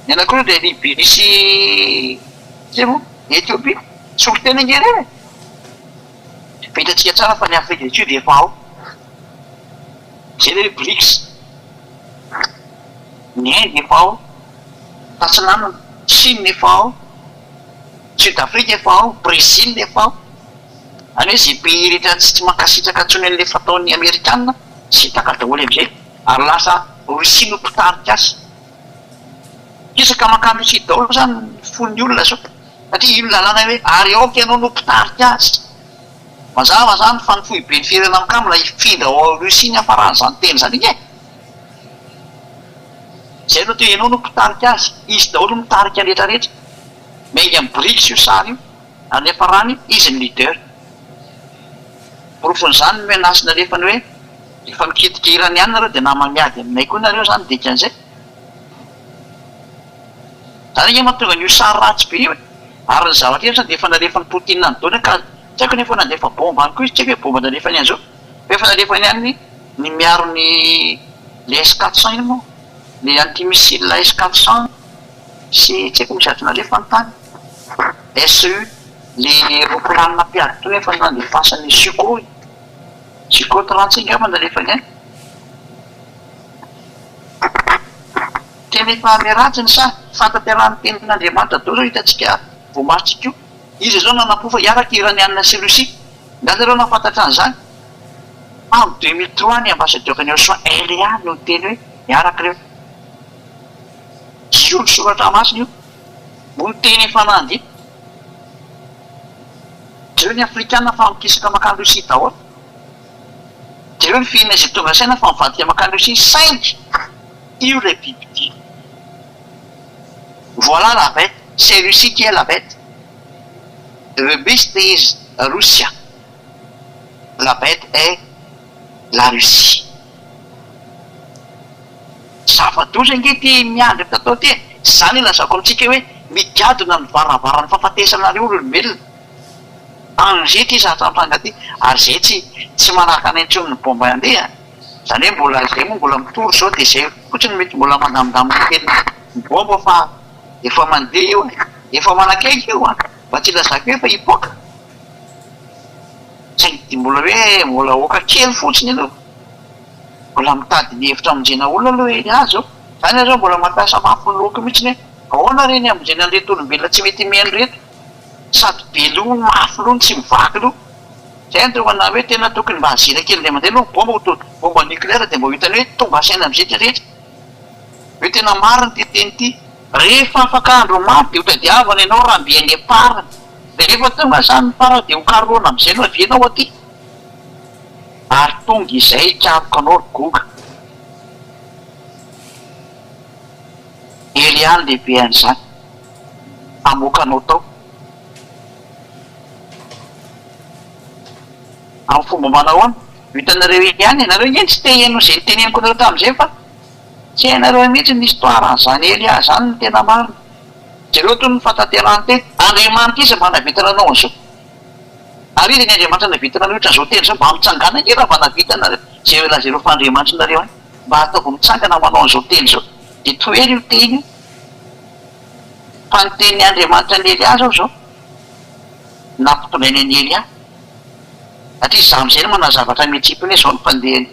Ny anakiroa dia Libye sy iza moa? Ethiopie. Solontena ange ireny e. Fa hitantsika tsara fa ny Afrique du Sud efa ao. Izay ilay hoe BRICS. Ny Inde efa ao. Tatsinanana. Chine efa ao. Sud Afrique efa ao, Brésil efa ao. Any hoe izay pays rehetra tsy mankasitraka intsony an'ilay fataon'ny Amerikana, sintaka daholo amin'izay. Ary lasa Russie no mpitarika azy. Hisaka mankany Russie daholo izany ny fon'ny olona izao. Satria io ny lalàna hoe ary aoka ianao no mpitarika azy. Mazava izany fa ny foiben'ny firenena mikambana hifindra ao Russie ny hafaran'izany teny izany iny e. Izay no atao hoe ianao no mpitarika azy. Izy daholo no mitarika ny rehetra rehetra. Miainga amin'ny Brics io sary io ary ny hiafarany izy ny leader. Porofon'izany ny menace nalefany hoe rehefa mikitika Iraniana nareo dia nama miady aminay koa nareo izany dikan'izay. Izany ange mahatonga an'io sary ratsy be io e. Ary ny zavatra hevitra dia efa nalefan'i Poutine any daholo ka tsy haiko nefa nandefa bomba any koa izy, tsy haiko hoe bomba nalefany any izao fa efa nalefany any ny miaro ny le S 400 iny moa, le anti missile S 400. Sy tsy haiko misy azo nalefa ny tany. SU, le ropilanina mpiady teo efa nandefasany Sukhoi, Sukhoi 35 angamba nalefany any. Tena efa miratsy ny saha, fahatanterahan'ny tenin'Andriamanitra daholo zao hitantsika voamasontsika io. Iza zao nanaporofo fa hiaraka Iraniana sy Russie? Nga nareo nahafantatra an'izany? Tamin'ny 2003 ny ambassadeur ny Ocean LA no niteny hoe miaraka ireo. Tsy io ny soratra masina io. Moa ny teny efa nandeha. Jereo ny afrikana fa mikisaka mankany Russie daholo. Jereo ny firenena izay tonga saina fa mivadika mankany Russie saingy io ilay bibidia. Voilà la bête, c'est Russie qui est la bête. The beast is Russia. La bête est la Russie. Zava-doza ange ity miandry mitatao ity e! Izany ilazako amintsika hoe migadona ny varavaran'ny fahafatesanareo ry olombelona. Danger ity zavatra mitranga ity ary izay tsy tsy manakana intsony ny bomba handeha a! Izany hoe mbola izay moa mbola mitory izao dia izay fotsiny mety mbola mandamindamina kely ny bomba fa efa mandeha io e! Efa manakaiky io an! Mba tsy ilazako hoe efa hipoaka. Saingy dia mbola hoe mbola aoka kely fotsiny aloha. Mbola mitady ny hevitra hamonjena olona aloha Elia zao. Zany aho zao mbola mampiasa mafy ny lohako mihitsiny hoe ahoana re ny hamonjena an'ireto olombelona tsy mety mihaino ireto. Sady be loha no mafy loha no tsy mivaky loha. Zay no tonga na hoe tena tokony mba azira kely indray mandeha aloha ny bomba ho to bomba nucléaire dia mba ho hitany hoe tonga saina amin'izay ity rehetra. Hoe tena marina ity teny ity. Rehefa afaka andro maro dia ho tadiavana ianao raha mby any am-parany. Rehefa tonga izany ny farany dia ho karohina amin'izay no havianao aty. Ary tonga izay hikaroka anao ry Goga. Elia ny lehibe an'izany. Hamoaka anao tao. Amin'ny fomba manahoana? Ho hitanareo ihany e. Nareo ange tsy te hihaino izay niteneniko anareo tamin'izay fa tsy hainareo mihitsy ny histoire an'izany Elia izany ny tena marina. Jereo toy ny fahatanterahan'ny teny. Andriamanitra iza mba nahavita nanao an'izao? Ary iza ny Andriamanitra nahavita nanohitra an'izao teny izao? Mba mitsangàna ange raha mba nahavita nareo izay lazainareo fa Andriamanitrinareo any. Mba ataovy mitsangana manao an'izao teny izao. Dia tohero io teny io. Fa ny tenin'ny Andriamanitra an'i Elia izao izao, nampitondrainy an'i Elia. Satria izaho amin'izay no manao zavatra mitsimpona hoe izao no fandehany.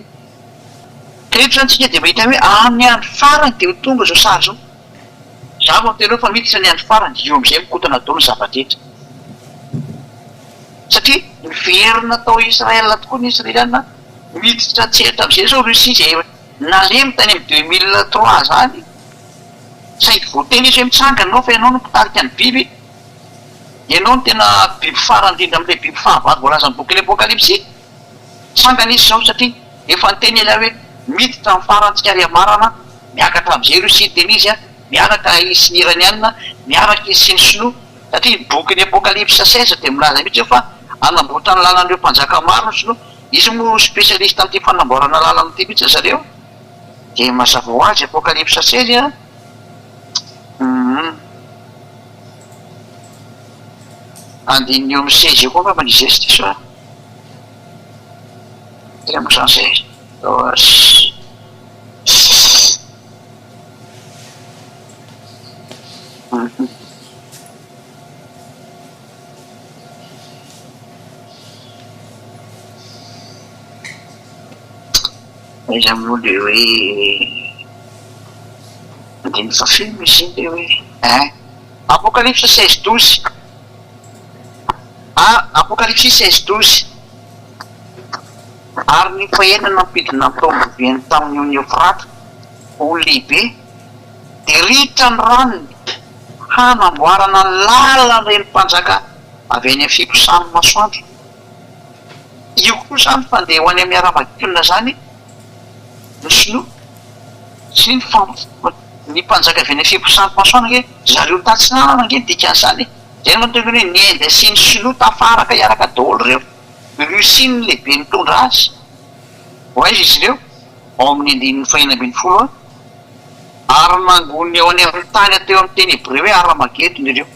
Ka eto izany tsika dia mahita hoe amin'ny andro farany dia ho tonga izao sary izao. Izaho vao miteny hoe fa miditra ny andro farany, io amin'izay mikotana daholo ny zava-drehetra. Satria miverina tao Israël tokoa ny Israeliana, miditra an-tsehatra amin'izay izao Russie izay nalemy tany amin'ny 2003 izany, saingy voateny izy hoe mitsangana ianao fa ianao no mpitarika ny biby, ianao no tena biby farany indrindra amin'ilay biby fahavalo voalazan'ny bokin'ny Apokalypsy. Mitsangana izy izao satria efa niteny Elia hoe miditra amin'ny farany tsika ry amarana, miakatra amin'izay Russie niteny izy, miaraka izy sy ny Iraniana, miaraka izy sy ny Sinoa, satria ny bokin'ny Apokalypsy 16 dia milaza mihitsy hoe fa hanamboatra ny lalan'ireo mpanjaka maro ny Sinoa, izy moa spécialiste amin'ity fanamboarana lalana ity mihitsy ry zareo. Dia mazava ho azy Apokalypsa 16 an! Humm. Andininy eo amin'ny 16 eo koa angamba ny zesty diso aho. Tena moa izany izay. Humm. Aiza moa le hoe andininy fahafiry moa izy iny le hoe ein. Apocalypse 16 12 A Apokalypsy 16 12 Ary ny fahenina nampidina ny taom-boviany tamin'ny ony Eofrata, ony lehibe, dia ritra ny ranony hanamboarana ny lalan'ireny mpanjaka avy any amin'ny fiposahan'ny masoandro. Io koa izany fandeha ho any amin'ny Haramagedona izany ny sinoa sy ny ny mpanjaka avy any amin'ny fiposahan'ny masoandro ange zareo tatsinanana ange ny dikan'izany e! Izay no mahatonga ny hoe ny Inde sy ny sinoa tafaraka hiaraka daholo ireo. Russie no lehibe nitondra azy. Ho aiza izy ireo? Ao amin'ny andininy fahenina 16 a. Ary nangoniny eo any amin'ny tany atao amin'ny teny hebreo hoe Haramagedona ireo.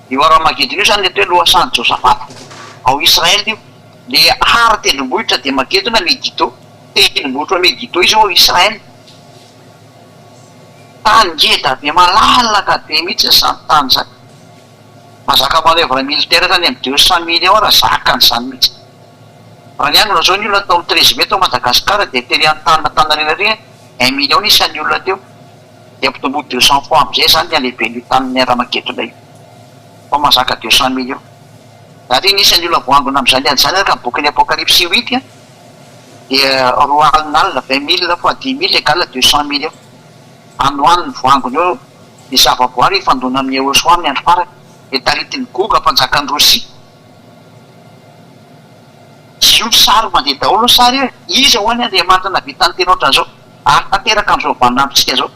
Io Haramagedona io izany ilay atao hoe lohasahan'i Josafata. Ao Israël io. Ilay Har tendrombohitra dia Magedona Megiddo. Tendrombohitra Megiddo izy io ao Israël. Tany ngeda be malalaka be mihitsy izany tany izany. Mahazaka manœuvre militaire hatrany amin'ny 200 millions raha zakany izany mihitsy. Raha niangona izao ny olona tao amin'ny 13 mai tao Madagascar dia tery an'Antananarivo ery un million ny isan'ny olona teo. Dia ampitomboy 200 fois amin'izay izany ny halehiben'io tanin'ny Haramagedona io. Fa mahazaka 200 millions. Ary ny isan'ny olona voangona amin'izany ady izany araka ny bokin'ny Apokalypsy huit dia roa alina alina, 20 000 fois 10 000 égale 200 millions. Any ho any ny voangona eo ny zavaboary hifandona amin'i Yehoshoa amin'ny andro farany, dia taritin'i Goga mpanjakan'i Rosia. Io ny sary mandeha daholo ny sary io e! Iza ho'a ny Andriamanitra nahavita niteny ohatran'izao ary tanteraka amin'izao vaninandrontsika izao?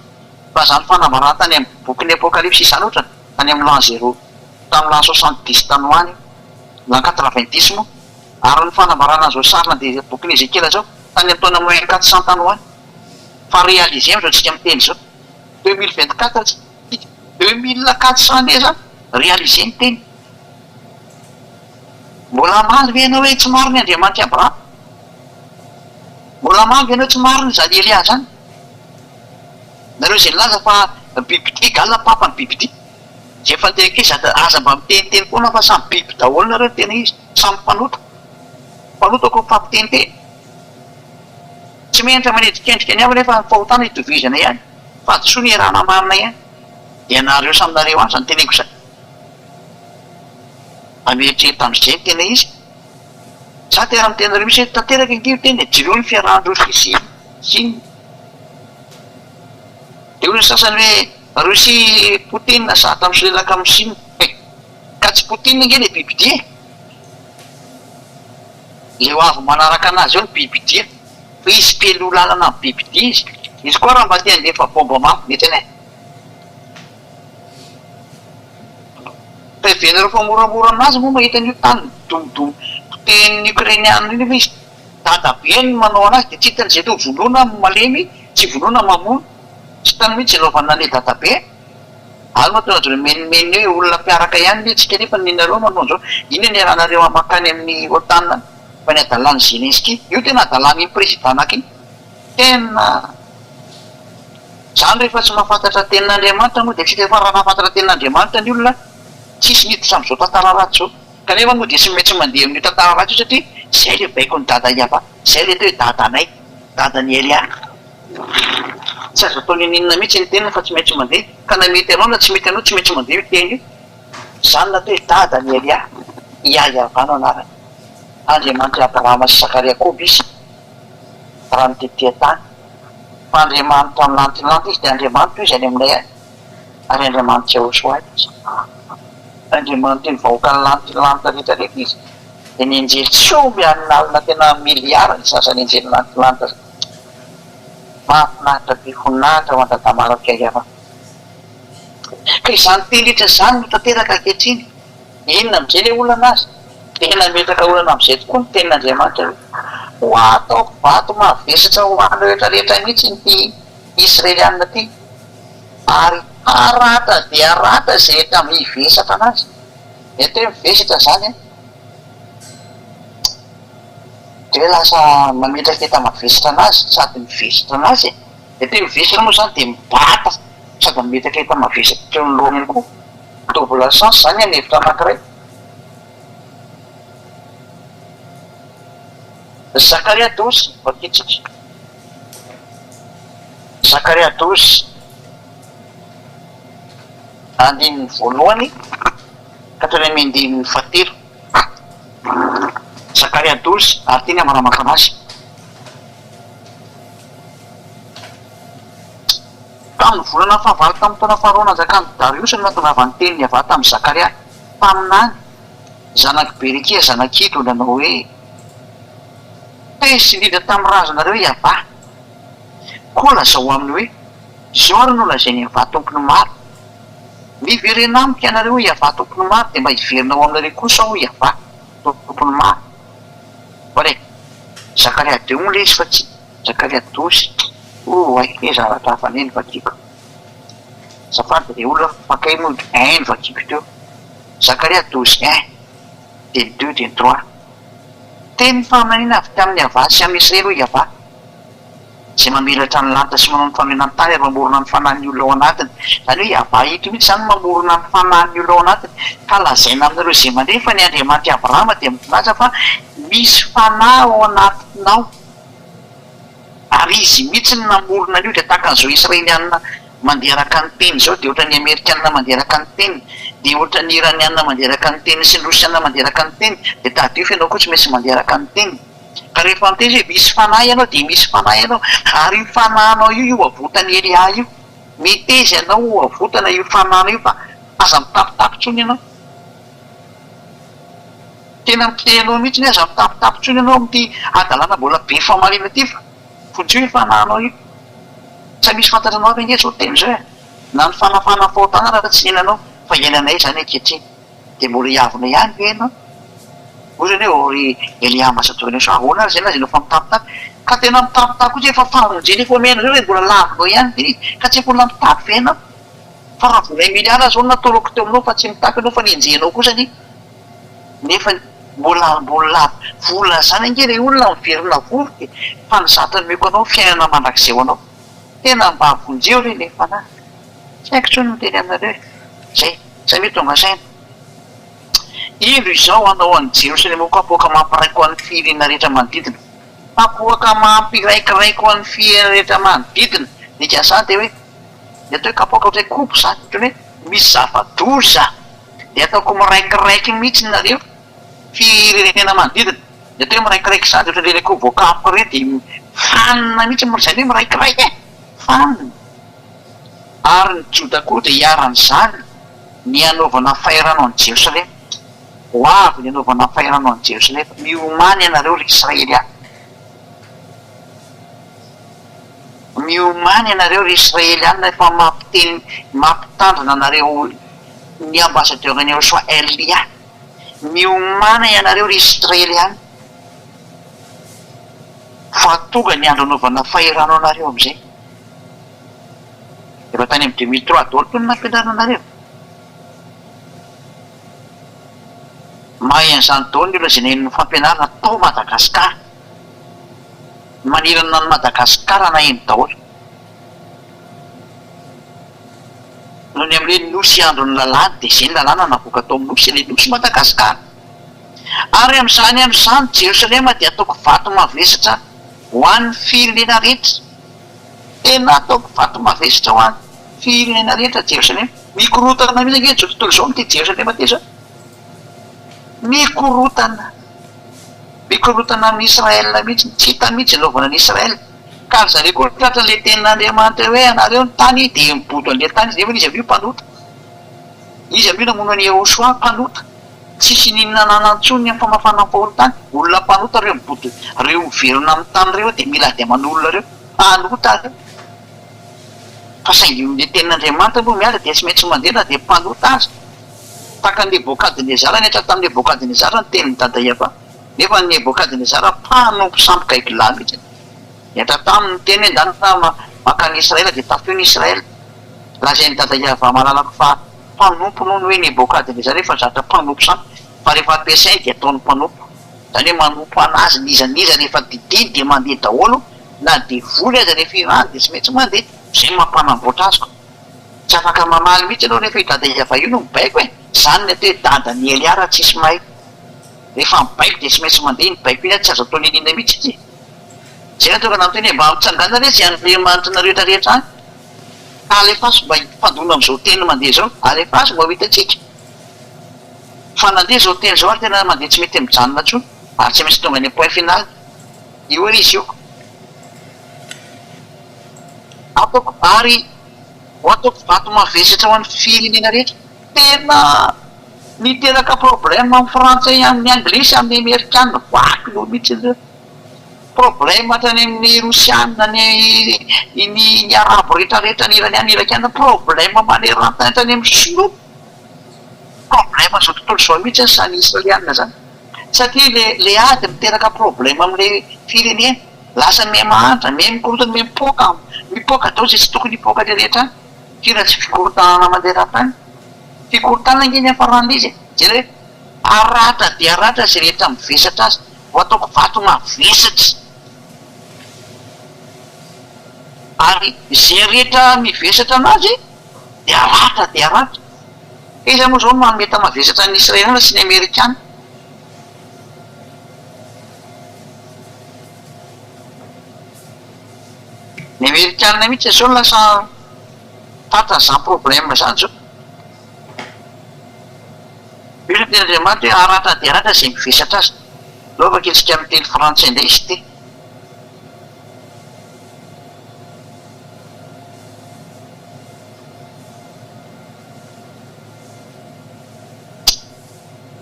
Fa izany fanambarana tany amin'ny bokin'ny Apokalypsy izany ohatra tany amin'ny l'an zéro tamin'ny l'an 70 tany ho any io, l'an 90 moa, ary ny fanambarana an'izao sary nandeha bokin'i Ezekiela izao tany amin'ny taona moins 400 tany ho any. Fa réaliser amin'izao tsika miteny izao. 2024 tsika, 2400 années zany, réaliser ny teny. Mbola hamaly ve ianao hoe tsy marina i Andriamanitr'i Abrahama? Mbola hamaly ve ianao hoe tsy marina izany Elia izany? Nareo izay nilaza fa bibidia égal papa ny bibidia. Izay efa niteny ankizy aza mba miteniteny foana fa samy biby daholo nareo ny tena izy, samy mpanota. Mpanota koa mifampiteniteny. Tsy menatra manendrikendrika ny hafa nefa ny fahotana itovizana ihany, fahadisoana iarahana marina ihany. Dia nareo samy nareo any izany teneniko izany. Mba mieritreritra amin'izay ny tena izy. Za te raha miteny anareo mihitsy hoe tanteraka ange io teny e, jereo ny fiarahan-dRosia sy Chine. Dia hoy ny sasany hoe Russie Poutine zatra misolelaka amin'i Chine. Eh! Ka tsy Poutine ange ilay bibidia e! Ilay ho avy manaraka anazy eo ny bibidia. Fa izy mpialoha lalana amin'ny bibidia izy. Izy koa raha mba te handefa bomba mafy mety anie. Fa heverina fa moramora aminazy moa mahita an'io tany midomodomo potehin'ny Ukrainiana io nefa izy dadabeny no manao anazy dia tsy hitany izay atao vonoina malemy tsy vonoina mamono tsy hitany mihitsy izay anaovana an'ilay dadabe ary mahatonga azy ireo mimenomenona eo hoe olona mpiaraka ihany ve tsika nefa ny nareo manao an'izao inona ny iarahanareo mankany amin'ny otan fa ny adalan'i Zelensky io tena adalan'iny président anaky iny tena Izany rehefa tsy mahafantatra tenin'Andriamanitra moa dia tsy hita fa raha nahafantatra tenin'Andriamanitra ny olona tsisy niditra amin'izao tantara ratsy izao. Kanefa moa dia tsy maintsy mandeha amin'io tantara ratsy io satria izay ilay baikon'i Dada Yava, izay ilay atao hoe Dadanay, Dadan'i Elia. Tsy azo atao n'inon'inona mihitsy ny teniny fa tsy maintsy mandeha, ka na mety anao na tsy mety anao tsy maintsy mandeha io teny io. Izany no atao hoe Dadan'i Elia, Yah-Yavah no anarany. Andriamanitr'i Abrahama sy Zakaria Jakoba izy. raha ny tety an-tany. Fa Andriamanitra milantilanty Izy, dia Andriamanitra Izy any aminay any, ary Andriamanitr'i Yahoshuah Izy. Andriamanitry ny vahoaka nilantilanta rehetra rehetra Izy. Dia ny anjely tsy omby alinalina tena miliara ny sasany anjely nilantilanta zany. Mahafinaritra be voninahitra ho an-dRadamara Fiaiava. Ka izany teny rehetra izany no tanteraka ankehitriny. Inona amin'izay ilay olana aza? Dia nametraka olana amin'izay tokoa ny tenin'Andriamanitra hoe, Ho ataoko vato mavesatra ho an'ny rehetra rehetra mihitsy ity Israelianina ity, ary haratra dia haratra izay rehetra mivesatra anazy. Ny atao hoe mivesatra izany an, dia hoe lasa mametraka enta-mavesatra anazy sady mivesatra anazy e. Ny atao hoe mivesatra moa izany dia mibata sady mametraka enta-mavesatra eo anoloany ihany koa. Double sens zany ny hevitra anakiray. Zakaria 12, vakintsika. Zakaria 12, andininy voalohany ka hatrany amin'ny andininy fahatelo. Zakaria 12, ary ity ny ambaramako anazy. Tamin'ny volana fahavalo tamin'ny taona faharoa nanjakan'i Dariosy no nahatongavan'ny tenin'i Yavah tamin'i Zakaria mpaminany, zanak'i Berekia, zanak'i Ido, nanao hoe, Tezitra indrindra tamin'ny razanareo Yavah. Koa lazao aminy hoe, Izao ary no lazain'i Yavah Tompon'ny maro, Miverena amiko ianareo, hoy Yavah Tompon'ny maro, dia mba hiverina ho aminareo kosa aho, hoy Yavah Tompon'ny maro. Oare, Zakaria deux moa ilay izy fa tsy. Zakaria 12, Oay, he zavatra hafa anie no vakiko. Azafady re olona fa kay moa un no vakiko teo. Zakaria 12 un, dia ny deux dia ny trois. Teny faminaniana avy tamin'i Yavah sy amin'i Israely hoy Yavah, izay mamelatra ny lanitra sy manao ny fanorenan'ny tany ary mamorona ny fanahin'ny olona ao anatiny. Izany hoe Yavah eto mihitsy izany no mamorona ny fanahin'ny olona ao anatiny. Ka lazaina aminareo izay mandre fa ny Andriamanitr'i Abrahama dia milaza fa misy fanahy ao anatinao. Ary izy mihitsy no namorona an'io dia tahaka an'izao Israelianina mandeha araka ny teny izao dia ohatran'ny Amerikanina mandeha araka ny teniny dia ohatran'ny Iranianina mandeha araka ny teniny sy ny Rosianina mandeha araka ny teniny dia tadidio fa ianao koa tsy maintsy mandeha araka ny teniny. Ka rehefa miteny izy hoe misy fanahy ianao dia misy fanahy ianao ary io fanahinao io io avotan'i Elia io. Meteza ianao ho avotana io fanahinao io fa aza mitapitapy intsony ianao. Tena miteny anao mihitsy ny aza mitapitapy intsony ianao amin'ity hadalana mbola be famarina ity fa vonjeo io fanahinao io. Tsy misy fantatranao aby ange izao teny izao e! Na ny fanafana ny fahotana ara tsy iainanao fa iainanay izany ankehitriny. Dia mbola hiavona ihany ve ianao? Hoy izany hoe ô ry Elia Ambassador Nation, ahoana ary izay lazainao fa mitapitapy? Ka tena mitapitapy kosa efa famonjena efa omena anareo e mbola lavinao ihany ve izy ka tsy efa olona mitapy ve ianao? Fa raha vola un milliard zao no natoloko teo aminao fa tsy mitapy ianao fa nenjehinao kosa anie nefa mbola mbola vola zany ange re olona miverina vovoka e fa ny zatra nomeko anao fiainana mandrakizay ho anao tena mba vonjeo re le fanahy tsy haiko intsony ny miteny aminareo e zay zay ve tonga saina. Indro izao hanao an'i Jerosalema ho kapoaka mampiraiko an'ny firenena rehetra manodidina. Kapoaka mampiraikiraiky ho an'ny firenena rehetra manodidina. Dikan'izany dia hoe, ny atao hoe kapoaka ohatran'ny hoe kobo izany, ohatran'ny hoe misy zava-doza, dia ataoko miraikiraiky mihitsy nareo firenena manodidina. Ny atao hoe miraikiraiky izany dia ohatran'ireny akoho voakapoka ireny dia fanina mihitsy, izany hoe miraikiraiky e! Fanina. Ary ny Joda koa dia hiharan'izany. Ny hanaovana fahirano an'i Jerosalema. Ho avy ny hanaovana fahirano an'i Jerosalema. Miomàna ianareo, ry Israely a! Miomàna ianareo, ry Israeliana, efa mampiteny, mampitandrina anareo ny ambassadeur-n'i Yahoshuah Elia. Miomàna ianareo, ry Israeliana, fa tonga ny andro hanaovana fahirano anareo amin'izay. Efa tany amin'ny 2003 daholo koa no nampianarina anareo. Mahay an'izany daholo ny olona izay naheno ny fampianarana tao Madagascar. Manerana an'i Madagascar naheno daholo. Noho ny amin'ny hoe nosy andron'ny lalàna dia izay ny lalàna navoaka tao amin'ny nosy, ilay nosy Madagascar. Ary amin'izany andro izany Jerosalema dia ataoko vato mavesatra ho an'ny firenena rehetra. Tena ataoko vato mavesatra ho an'ny firenena rehetra Jerosalema. Mikorontana mihitsy ange izao tontolo izao amin'ity Jerosalema ity izao. Mikorontana. Mikorontana amin'i Israël mihitsy. Tsy hita mihitsy izay anaovana an'i Israël. Ka ry zareo koa tratran'ilay tenin'Andriamanitra hoe anareo ny tany dia mibodo an'ilay tany izy nefa izy avy io mpanota. Izy avy io namono an'i Yehosua mpanota. Tsisy n'inona ananany intsony ny amin'ny famafana ny fahotany. Olona mpanota ireo mibodo ireo miverina amin'ny tany ireo dia mila ady aman'olona ireo. Mpanota ireo. Fa saingy ny tenin'Andriamanitra aloha miala dia tsy maintsy mandeha na dia mpanota aza. Tahaka an'i Nebokadnezara nihatra tamin'i Nebokadnezara ny tenin'i Dada Yavah. Nefa Nebokadnezara mpanompo sampy gaigilahy mihitsy. Nihatra taminy ny teny hoe ndana maka an'i Israela dia tafio ny Israela. Lazain'i Dada Yavah malalako fa mpanompo noho ny hoe Nebokadnezara efa zatra mpanompo sampy fa rehefa ampiasainy dia ataony mpanompo. Izany hoe manompo an'azy n'iza n'iza rehefa didiany dia mandeha daholo na devoly aza rehefa irahany dia tsy maintsy mandeha. Izay no mampanamboatra azy ko. Tsy afaka mamaly mihitsy ianao rehefa i Dada Yavah io no mibaiko e. Izany ny atao hoe dadan'i Elia raha tsisy mahay. Rehefa mibaiko dia tsy maintsy mandeha iny baiko iny ary tsy azo atao n'inon'inona mihitsy izy e. Izay no tonga nanonteny hoe mba mitsangàna re izay andriamanitrinareo rehetra rehetra any. Ka alefaso mba hifandona amin'izao teny mandeha izao. Alefaso mba ho hitantsika. Fa nandeha izao teny izao ary tena mandeha tsy mety mijanona intsony ary tsy maintsy tonga any point final. Io ary izy io. Ataoko ary ho ataoko vato mavesatra ho an'ny firenena rehetra. Tena niteraka problème amin'ny frantsay, amin'ny anglisy, amin'ny amerikana. Vaky loha mihitsy ireo. Problème hatrany amin'ny rosiana, ny ny arabo rehetra rehetra, ny iraniana, irakiana. Problème manerantany hatrany amin'ny sinoa. Problème zao tontolo izao mihitsy izany israeliana izany. Satria le le ady miteraka problème amle firenena. Lasa miha mahantra, miha mikorontana, miha mipoaka, mipoaka daholo izay tsy tokony hipoaka le rehetra any. Tena tsy fikorontanana mandeha rahatany. Fikorontanana ange ny hiafaran'le izy e. Jereo hoe haratra dia haratra izay rehetra mivesatra azy. Ho ataoko vato mavesatra. Ary izay rehetra mivesatra anazy dia haratra dia haratra. Iza moa izao no manome tamavesatra ny Israeliana sy ny Amerikana? Ny Amerikana mihitsy izao no lasa tratran'izany problème izany izao. Io no tenin'Andriamanitra hoe haratra dia haratra izay mivesatra azy. Aleo vakintsika amin'ny teny frantsay indray izy ity.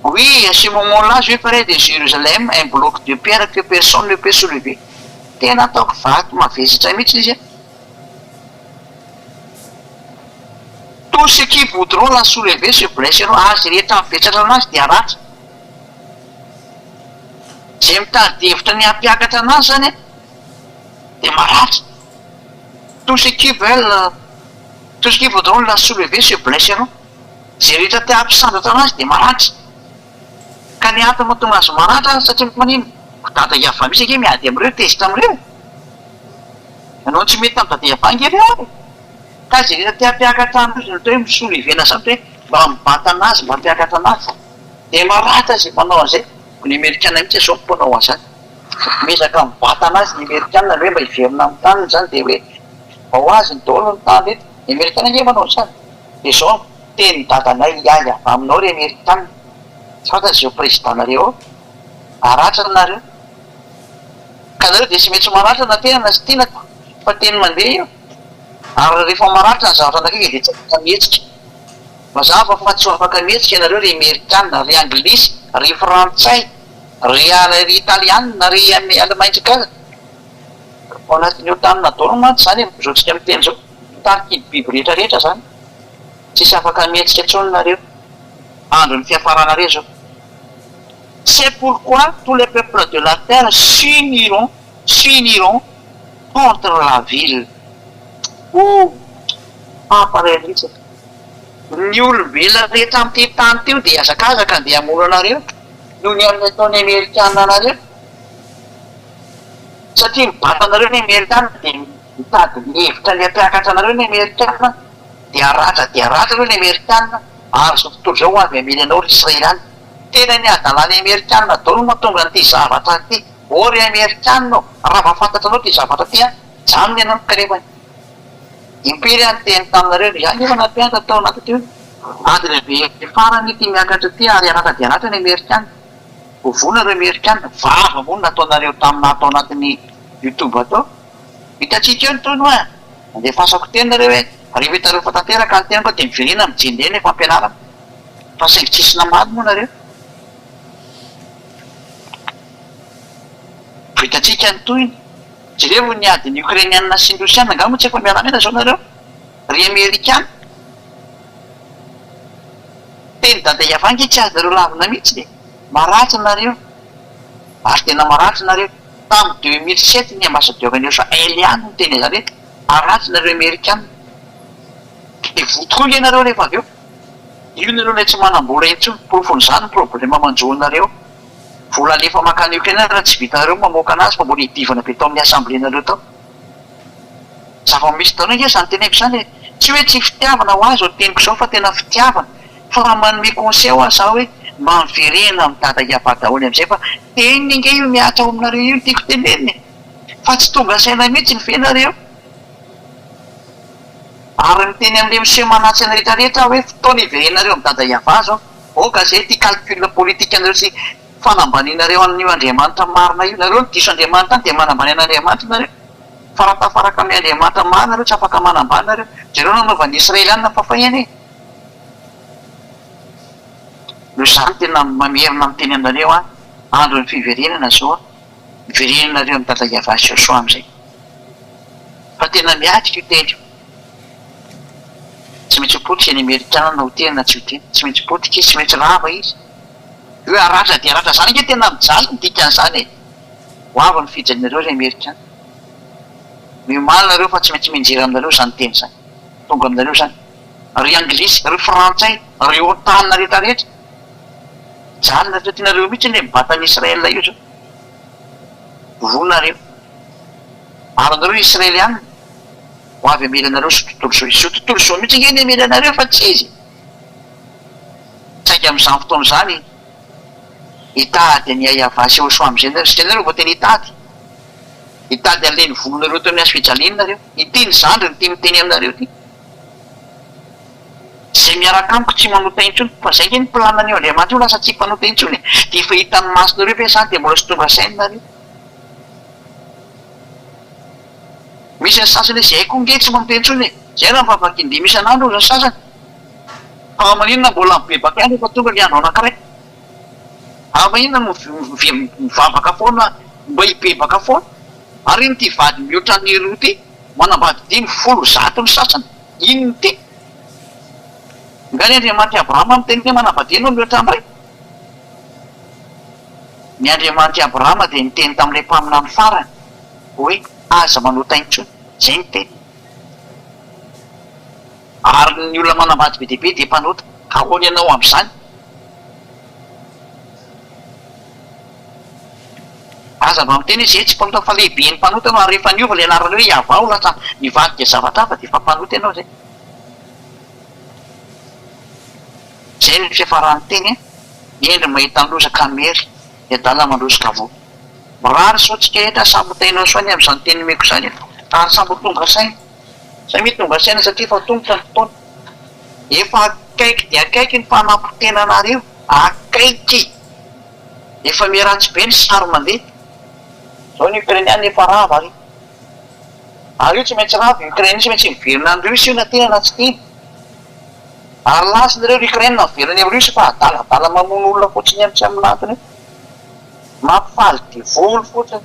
Oui, à ce moment-là, je ferai de Jérusalem un bloc de pierre que personne ne peut soulever. Tena ataoko vato mavesatra mihitsy izy a. Tous ceux qui voudront la soulever se blesseront. Azy rehetra mivesatra anazy dia ratra. Izay mitady hevitra ny hampiakatra anazy zany a. Dia maratra. Tous ceux qui veulent, tous ceux qui voudront la soulever se blesseront. Izay rehetra te hampisandratra anazy dia maratra. Ka ny antony mahatonga azy maratra satria maninona? Ko dada Yavah mihitsy ange miady amin'ireo, tezitra amin'ireo e. Nanao ny tsy mety tamin'i dada Yavah ange ireo e. Ka izay rehetra te hampiakatra anazy no atao hoe mi-soulever-na izany hoe mba mibata anazy, mba hampiakatra anazy. Dia maratra izay manao an'izay. Ny amerikana mihitsy izao no mpanao an'izany. Miezaka mibata anazy ny amerikana hoe mba hiverina amin'ny taniny izany dia hoe mba ho azony daholo ny tany rehetra. Ny amerikana ange manao an'izany. Dia izao ny tenin'i dadanay hiahy avy aminao ry amerikana. Tsy fantatra izay ho président-nareo ao. Haratra nareo. Ka nareo dia tsy maintsy maratra na tena na tsy tiana fa teny mandeha io. Ary rehefa maratra ny zavatra anankiray dia tsy afaka mihetsika. Mazava fa tsy ho afaka mihetsika ianareo ry amerikana, ry anglisy, ry frantsay. Ry ry italianina, ry alemainjika aza. Ao anatin'ny otan daholo mantsy izany e, izao tsika miteny izao, mitarika iny biby rehetra rehetra izany. Tsisy afaka mihetsika intsony nareo. Andron'ny fiafaranareo izao. C'est pourquoi tous les peuples de la terre s'uniront, s'uniront contre la ville. Ouh! Mampalahelo mihitsy e. Ny olombelona rehetra amin'ity tany ity dia hihazakazaka handeha hamono anareo. Noho ny amin'ny ataon'ny Amerikana anareo. Satria mibata anareo ny Amerikana dia mitady mihevitra ny hampiakatra anareo ny Amerikana dia haratra dia haratra aloha ny Amerikana ary izao tontolo izao ho avy hamely anao ry Israeliana. Tena ny hadalan'ny Amerikana daholo no mahatonga an'ity zavatra ity. Ô ry Amerikana ô, raha mba fantatranao ity zavatra ity an, janony ianao kanefa impiry aho niteny taminareo, izaho anefa nampianatra tao anaty teo. Ady lehibe farany ity miakatra ity ary haratra dia haratra ny Amerikana. Ho voa nareo Amerikana. Vava moa no nataonareo taminà tao anatin'ny youtube tao. Hitantsika eo ny tohiny hoa. Andefasako teny nareo hoe rehefa hitanareo fa tanteraka ny teniko dia miverena mijery indray ilay fampianarana. Fa saingy tsisy namaly moa nareo. Vao hitantsika ny tohiny. Jereo ny adin'ny Ukrainiana sy ny Rosiana. Angaha moa tsy efa miaramila izao nareo ry Amerikana? Teny dada Yavah ange tsy azonareo lavina mihitsy e! Maratra nareo ary tena maratra nareo. Tamin'ny 2007 ny ambassadeur an'i Israel ihany no niteny an'izany hoe maratra nareo Amerikana. Dia voa tokoa ange nareo rehefa avy eo. Io nareo ilay tsy manam-bola intsony. Porofon'izany ny problème manjo anareo. Vola alefa mankany Ukraine raha tsy vitanareo ny mamoaka anazy fa mbola hidivana be tao amin'ny assemblée nareo tao. Zava-misy daholo ange izany teneniko izany e! Tsy hoe tsy fitiavana ho ahy izao teniko izao fa tena fitiavana fa raha manome conseil aho za hoe mba miverena amin'i dada Yavah daholo amin'izay fa teniny ange io mihatra ao aminareo io no tiako tenenina e! Fa tsy tonga saina mihitsy ve nareo? Ary miteny amin'ilay miseho manatsy anay rehetra rehetra aho hoe fotoana hiverenareo amin'i dada Yavah izao, aoka izay ity calcul politique anareo sy fanambanianareo an'io Andriamanitra marina io, nareo no diso Andriamanitra any dia manambany an'Andriamanitra nareo. Fa raha tafaraka amin' Andriamanitra marina nareo tsy afaka manambany nareo. Jereo nanaovan'ny Israelianina fafahiny e! Noho izany tena mamerina miteny aminareo aho, andron'ny fiverenana izao an, miverenanareo amin'i Dada Yavah sy Josoa amin'izay. Fa tena miatrika io teny io. Tsy maintsy ho potika ny Amerikana na ho tena na tsy ho tena. Tsy maintsy potika izy, tsy maintsy rava izy. Io hoe haratra dia haratra izany ange tena mijaly ny dikan'izany e! Ho avy ny fijalianareo ry Amerikana. Miomaly nareo fa tsy maintsy mianjera aminareo izany teny izany. Tonga aminareo izany. Ry Anglisy, ry Frantsay, ry OTAN rehetra rehetra. Mijaly nareo, tianareo mihitsy ilay mibata an'i Israël io izao. Voa nareo. Ary nareo Israeliana, ho avy hamely anareo izao tontolo izao. Izao tontolo izao mihitsy ange ny hamely anareo fa tsy izy. Saingy amin'izany fotoana izany, Hitady an'i Yavah sy Yehoshuah amin'izay nareo, satria nareo vao tena hitady. Hitady an'ilay nivono nareo teo amin'ny hazo fijaliana nareo. Ity ny zandriny ity miteny aminareo ity. Izay miaraka amiko tsy manota intsony. Fa izay ange ny plan-n'io Andriamanitra io lasa tsy mpanota intsony e. Dia efa hitan'ny masonareo ve izany dia mbola tsy tonga saina nareo. Misy ny sasany hoe izay koa ange tsy manota intsony e. Izay raha mivavaka in-dimy isan'andro hozy ny sasany. Fa maninona mbola mibebaka ihany rehefa tonga ny andro anankiray? Ary maninona no mivavaka foana mba hibebaka foana? Ary inona ity vady mihoatra ny roa ity? Manambady dimy, folo, zato ny sasany. Inona ity? Nga ny Andriamanitr'i Abrahama miteny hoe manambadia ianao mihoatra ny iray? Ny Andriamanitr'i Abrahama dia niteny tamin'ilay mpaminany farany hoe. Aza manota intsony. Izay ny teniny. Ary ny olona manambady be dia be dia mpanota. Ahoana ianao amin'izany? Aza mba miteny hoe izay tsy mpanota fa lehiben'ny mpanota ianao ary rehefa niova ilay anarana hoe Yavah lasa nivadika zavatra hafa dia efa mpanota ianao izay. Izay no fiafaran'ny teny e! Ny hendry mahita ny loza ka miery, ny adala mandroso ka voa. Mirary soa antsika rehetra samy ho tahinao soa anie amin'izany teny nomeko izany e! Ary samy ho tonga saina. Samia tonga saina satria efa tongotra ny fotoana. Efa akaiky dia akaiky ny fanampotenanareo, akaiky! Efa miharatsy be ny sary mandeha. Zao ny Ukraine any efa rava ary. Ary io tsy maintsy rava i Ukraine io tsy maintsy miverina any Russie io na tiana na tsy tiana. Ary lasa nareo ry Ukraine miverina any amin'ny Russie fa adaladala mamono olona fotsiny any tsy amin'antony io. Mampifaly devoly fotsiny.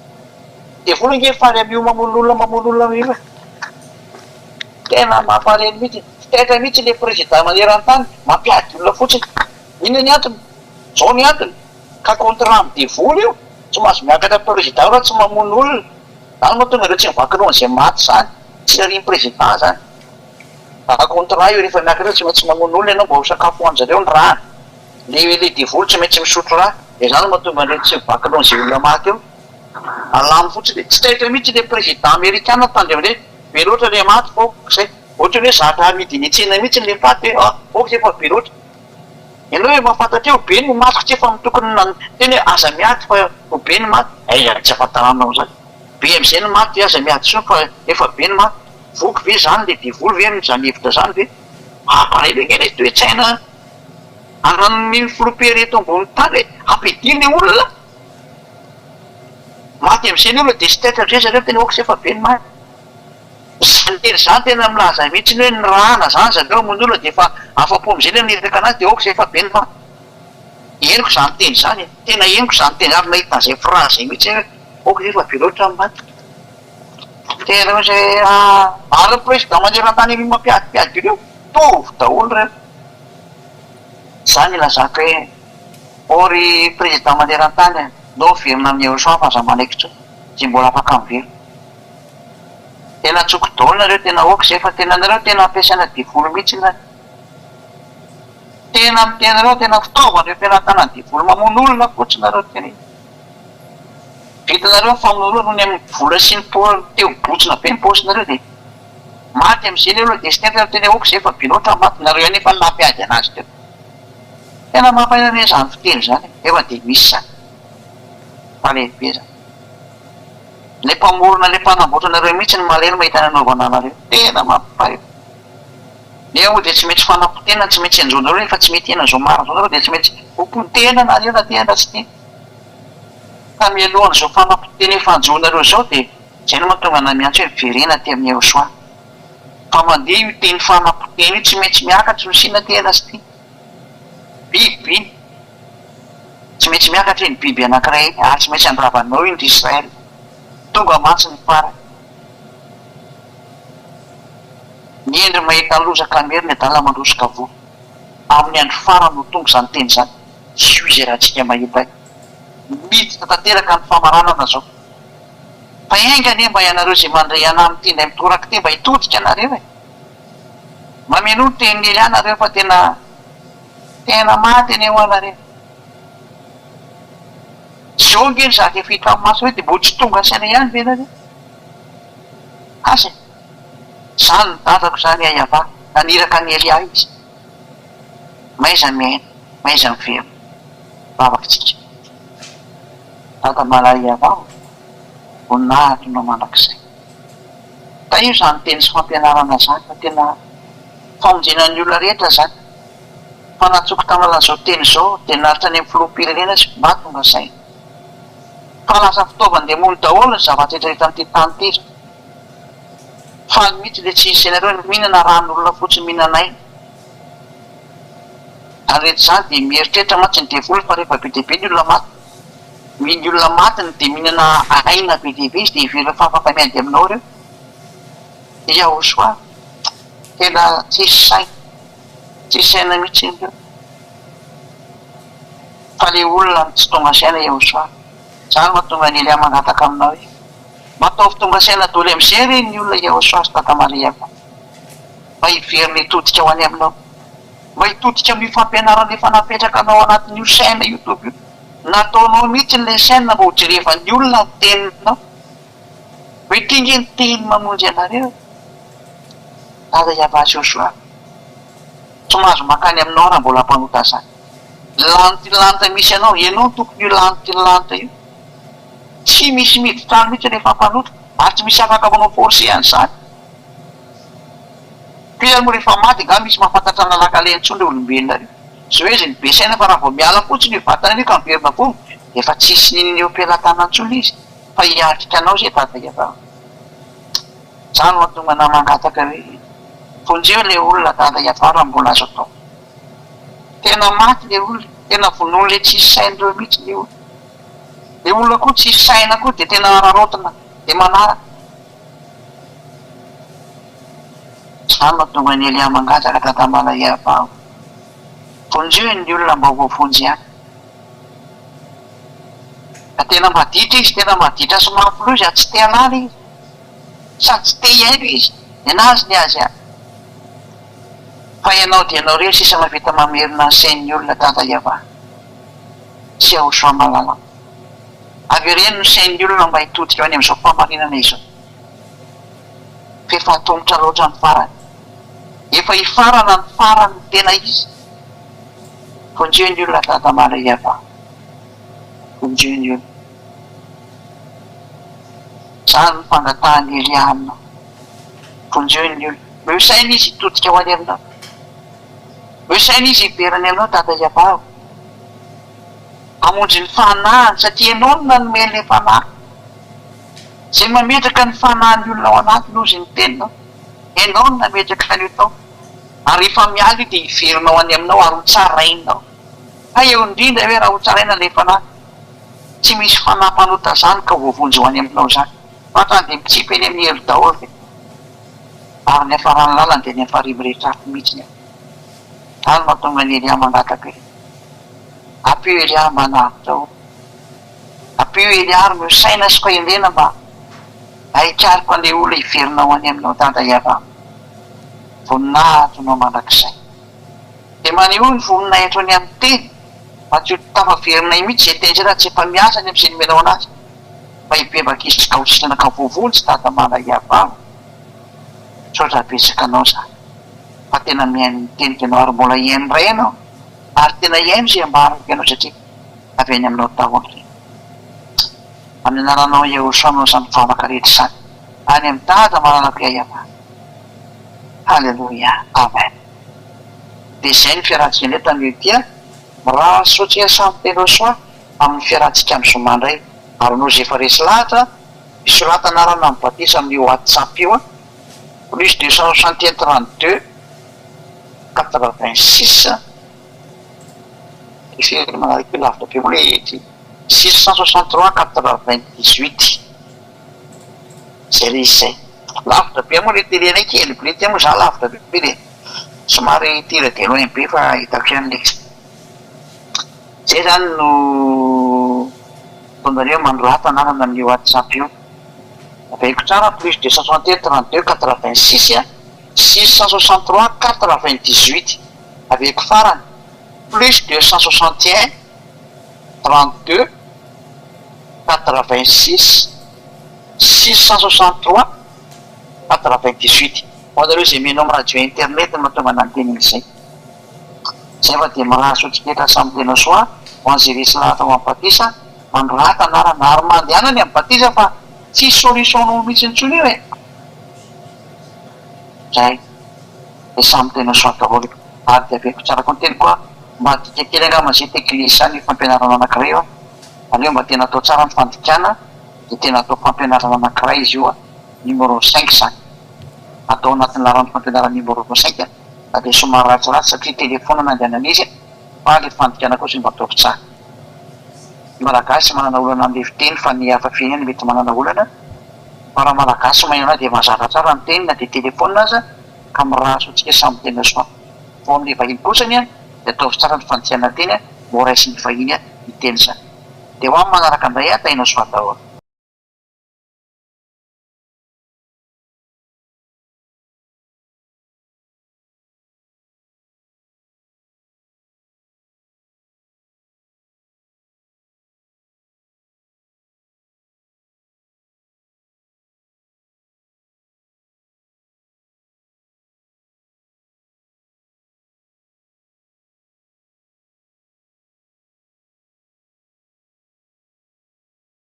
Devoly ange faly amin'io mamono olona mamono olona io e. Tena mampalahelo mihitsy. Tsy taitra mihitsy le président maneran-tany mampiady olona fotsiny. Inona ny antony? Zao ny antony, ka contrat amin'ny devoly io, tsy mahazo miakatra président raha tsy mamono olona. Zany mahatonga ireo tsy mivaky loha an'izay maty zany. Tsy arian'ny président zany. Fa contrat io rehefa miakatra eo tsy maintsy mamono olona ianao mba ho sakafo ho anjareo ny rany. Le le devoly tsy maintsy misotro rà. Dia zany no mahatonga an'ireny tsy mivaky loha an'izay olona maty eo. Alamo fotsiny. Tsy taitra mihitsy le président amerikana tandremo ndray. Be loatra le maty fa ok zay. Ohatran'ny hoe zatra amidy eny an-tsena mihitsy le faty hoe ah ok zay fa be loatra. Ianao efa fantatra eo be ny maty tsy efa tokony niteny hoe aza miady fa ho be ny maty. Aiza tsy ahafantaranao zany. Be amizay ny maty aza miady intsony fa efa be ny maty. Voky ve zany le devoly ve amin'izany hevitra zany ve? Mampalahelo ange ilay toe-tsaina ananan'ny filoham-pirenena eto ambony tany hoe ampiadiana le olona. Maty amin'izay ny olona dia tsy taitra amin'izay zareo miteny ok zay fa be ny maty. Zany teny zany tena milaza mihitsy ny hoe nirahana zany zareo hamono olona dia efa afa-po amin'izay le mirehaka anazy dia ok zay fa be ny maty. Henoko zany teny zany e, tena henoko zany teny ary nahita an'izay phrase zay mihitsy aho hoe ok zay fa be loatra ny maty. Tena hoe zay ary ny président maneran-tany ery mampiadimpiady ireo, mitovy daholo ireo. Zany ilazako hoe ô ry président maneran-tany a, ndao miverina amin'i Yehosoa fa aza manaiky intsony, izay mbola afaka miverina. Tena antsoiko daholo nareo tena ok zay fa tena nareo tena ampiasaina devoly mihitsy nareo. Tena miteny nareo tena fitaovana eo am-pelatanan'ny devoly mamono olona fotsiny nareo tena. Vitanareo ny famonoana noho ny amin'ny vola sy ny teo botsina be ny paosinareo dia maty amin'izay le olona dia sy tena tena ok zay fa be loatra ny maty nareo ihany efa nampiady anazy teo. Tena mampalahelo anie zany fiteny zany e, nefa dia misy zany. Mampalahelo be zany. Ilay mpamorona ilay mpanamboatra anareo mihitsy no malahelo mahita ny anaovana anareo. Tena mampalahelo. Nefa moa dia tsy maintsy fanapotehana tsy maintsy hanjo anareo rehefa tsy mety hiaina izao marina izao nareo dia tsy maintsy ho potehina nareo na te na tsy te. Fa mialohan'izao fanapotehana efa hanjo anareo izao dia izay no mahatonga anay miantso hoe miverena aty amin'i Yehosua. Fa mandeha io teny fanapotehana io tsy maintsy miakatra io si na te na tsy te. Biby iny. Tsy maintsy miakatra iny biby anankiray iny ary tsy maintsy andravanao iny ry Israel. Tonga mantsy ny farany. Ny hendry mahita loza ka mery, ny adala mandroso ka voa. Amin'ny andro farany no tonga izany teny izany. Io izay raha tsika mahita ahy. Miditra tanteraka ny famaranana izao. Fa enga anie mba ianareo izay mandre anah amin'ity indray mitoraka ity mba hitodika nareo e. Mamenoa ny tenin'i Elia nareo fa tena tena maty anie hoa nareo. Zao ange ny zaka efa hita maso hoe de mbo tsy tonga saina ihany ve nareo? Asa e! Zany ny dadako zany Ayavah, naniraka an'i Elia izy. Mahaiza miaina, mahaiza miverina. Vavaka tsika. Dada malala Yavah ô, voninahitro anao mandrakizay. Tahio izany teny sy fampianarana izany fa tena famonjena ny olona rehetra izany. Fa natsoko tamin'ny alalan'izao teny izao dia naritra any amin'ny filoham-pirenena izy mba tonga saina. Fa lasa fitaovan-demony daholo ny zavatra rehetra eto amin'ity tany ity izao. Faly mihitsy ilay tsy hisy anareo ny mihinana ran'olona fotsiny mihinana aina. Ary rehetra izany dia mieritreritra mantsy ny devoly fa rehefa be dia be ny olona maty, ny olona maty ny dia mihinana aina be dia be izy dia heverina fa afaka miady aminao ireo. Yahoshua, tena tsisy saina, tsisy saina mihitsy ireo. Fa le olona no tsy tonga saina Yahoshua. Izany no mahatonga an'i Elia mangataka aminao hoe. Mba ataovy tonga saina doly amizay re ny olona Yahoshuah sy Dada Maria ko. Mba hiverina hitodika ho any aminao. Mba hitodika amin'io fampianarana efa napetraka anao anatin'io chaine youtube io. Nataonao mihitsy ilay chaine mba ho jerevan'ny olona ny teninao. Hoe ity nge ny teny mamonjy anareo e. Dada Yavah Joshua. Tsy mahazo mankany aminao raha mbola mpanota zany. Lanitra lanitra misy anao, ianao no tompon'io lanitra lanitra io. Tsy misy miditra any mihitsy rehefa mpanota ary tsy misy afaka manao force an'izany. Pire moa rehefa maty angaha misy mahafantatra ny lalan-kaleha intsony ireo olombelona ireo. Tsy hoe izy no be saina fa raha vao miala fotsiny io vatana io ka miverina vovoka dia efa tsisy n'inona eo am-pelatanana intsony izy fa hiatrika anao izay dada ianao. Zany no mahatonga anah mangataka hoe vonjeo ilay olona dada iavah raha mbola azo atao. Tena maty ilay olona, tena vonoin'ilay tsisy saina ireo mihitsy ilay olona. Ilay olona koa tsisy saina koa dia tena araraotina dia manaraka. Izany no mahatonga an'i Elia mangataka dada Malaiavah vonjeo ny olona mba ho voavonjy ihany. Fa tena maditra izy, tena maditra sy mafy loha izy ary tsy te halala izy. Sady tsy te hihaino izy. Nenazy ny azy ihany. Fa ianao dia ianao irery sisa mahavita mamerina ny sain'ny olona Dada Yavah sy Yahushua malala. Avereno ny sain'ny olona mba hitodika ho any amin'izao fahamarinana izao. F'efa atomotra loatra ny farany. Efa hifarana ny farany tena izy. Vonjeo ny olona Dada Mala Yavah. Vonjeo ny olona. Izany no fangatahan'i Elia aminao. Vonjeo ny olona. Omeo saina izy hitodika ho any aminao. Omeo saina izy hiverina any aminao Dada Yavah o. Hamonjy ny fanahiny satria ianao no nanome ilay fanahy. Izay mametraka ny fanahin'ny olona ao anatiny hozy ny teninao. Ianao no nametraka an'io tao. Ary rehefa miala io dia hiverina ho any aminao ary ho tsarainao. Hay eo indrindra hoe raha ho tsaraina ilay fanahy. Tsy misy fanahy mpanota zany ka voavonjy ho any aminao zany. Fa hatrany dia mitsipy eny amin'ny helo daholo ve? Ary ny hafaran'ny lalany dia ny hafarihy mirehitra afo mihitsy ny ahy. Zany no mahatonga an'i Elia mangataka hoe, Ampio Elia mba hanavotra olona. Ampio Elia ary omeo saina sy fahendrena mba hahikariko an'ilay olona hiverina ho any aminao Dada Yavah. Voninahitra anao mandrakizay. Dia manehoa ny voninahitro any amin'ny teny mba tsy ho tafaverinay mihitsy izay teny izay raha tsy efa miasa any amin'izay nomenao anazy. Mba hibebaka izy ka ho sitrana ka voavonjy Dada Mala Yavah. Misaotra betsaka anao za fa tena mihaino ny teniko ianao ary mbola hihaino indray ianao ary tena hihaino izay ambarako ianao satria avy any aminao daholo ireny. Amin'ny anaranao Yahoshuah no izany vavaka rehetra izany any amin'i Dada malalako Yayavah. Haleloia Amen. Dia izay ny fiarahantsika indray tamin'io ity a. Mirary soa antsika samy telo soa amin'ny fiarahantsika amin'ny zoma indray. Ary noho izay efa resy lahatra, misorata anarana amin'ny batisa amin'io WhatsApp io a. Plus 261 32 86 Firy manaraka io lavitra be moa ilay ity. 663 98. Zay le izy zay. Lavitra be moa le télé anay kely be ty moa za lavitra be de somary tire de loin be fa hitako ihany le izy. Zay zany no ataonareo manorata anarana amin'io whatsapp io. Averiko tsara plus 261 32 86 663 98. Averiko farany plus 261 32 86 663 98. Ho anareo izay mihaino amin'ny radio internet no mahatonga anah niteny an'izay. Izay fa dia mirary soa tsiketra samy tena soa ho an'izay resy lahatra ho amin'ny batisa, manorata anarana ary mandehana any amin'ny batisa fa tsisy solution nao mihitsy intsony io e! Zay. Dia samy tena soa daholo. Ary dia averiko tsara koa ny teniko a, mba adika kely angamba izay teglizy izany io fampianarana anankiray io a! Aleo mba tena atao tsara ny fandikana dia tena atao fampianarana anankiray izy io a, numéro cinq izany. Atao anatin'ny laharan'ny fampianarana numéro cinq na dia somary ratsiratsy satria téléphone no andehanana izy fa ilay fandikana kosa mba ataovy tsara. Ny malagasy manana olana amin'ilay fiteny fa ny hafa firenena mety manana olana fa raha malagasy mahay an'ahy dia mazava tsara ny teny na dia téléphone aza ka mirary soa antsika samy tena soa. Fa ho amin'ilay vahiny kosany dia ataovy tsara ny fandikana teny mba ho raisin'ny vahiny ny teny izany. Dia ho amin'ny manaraka indray tahinao soa daholo.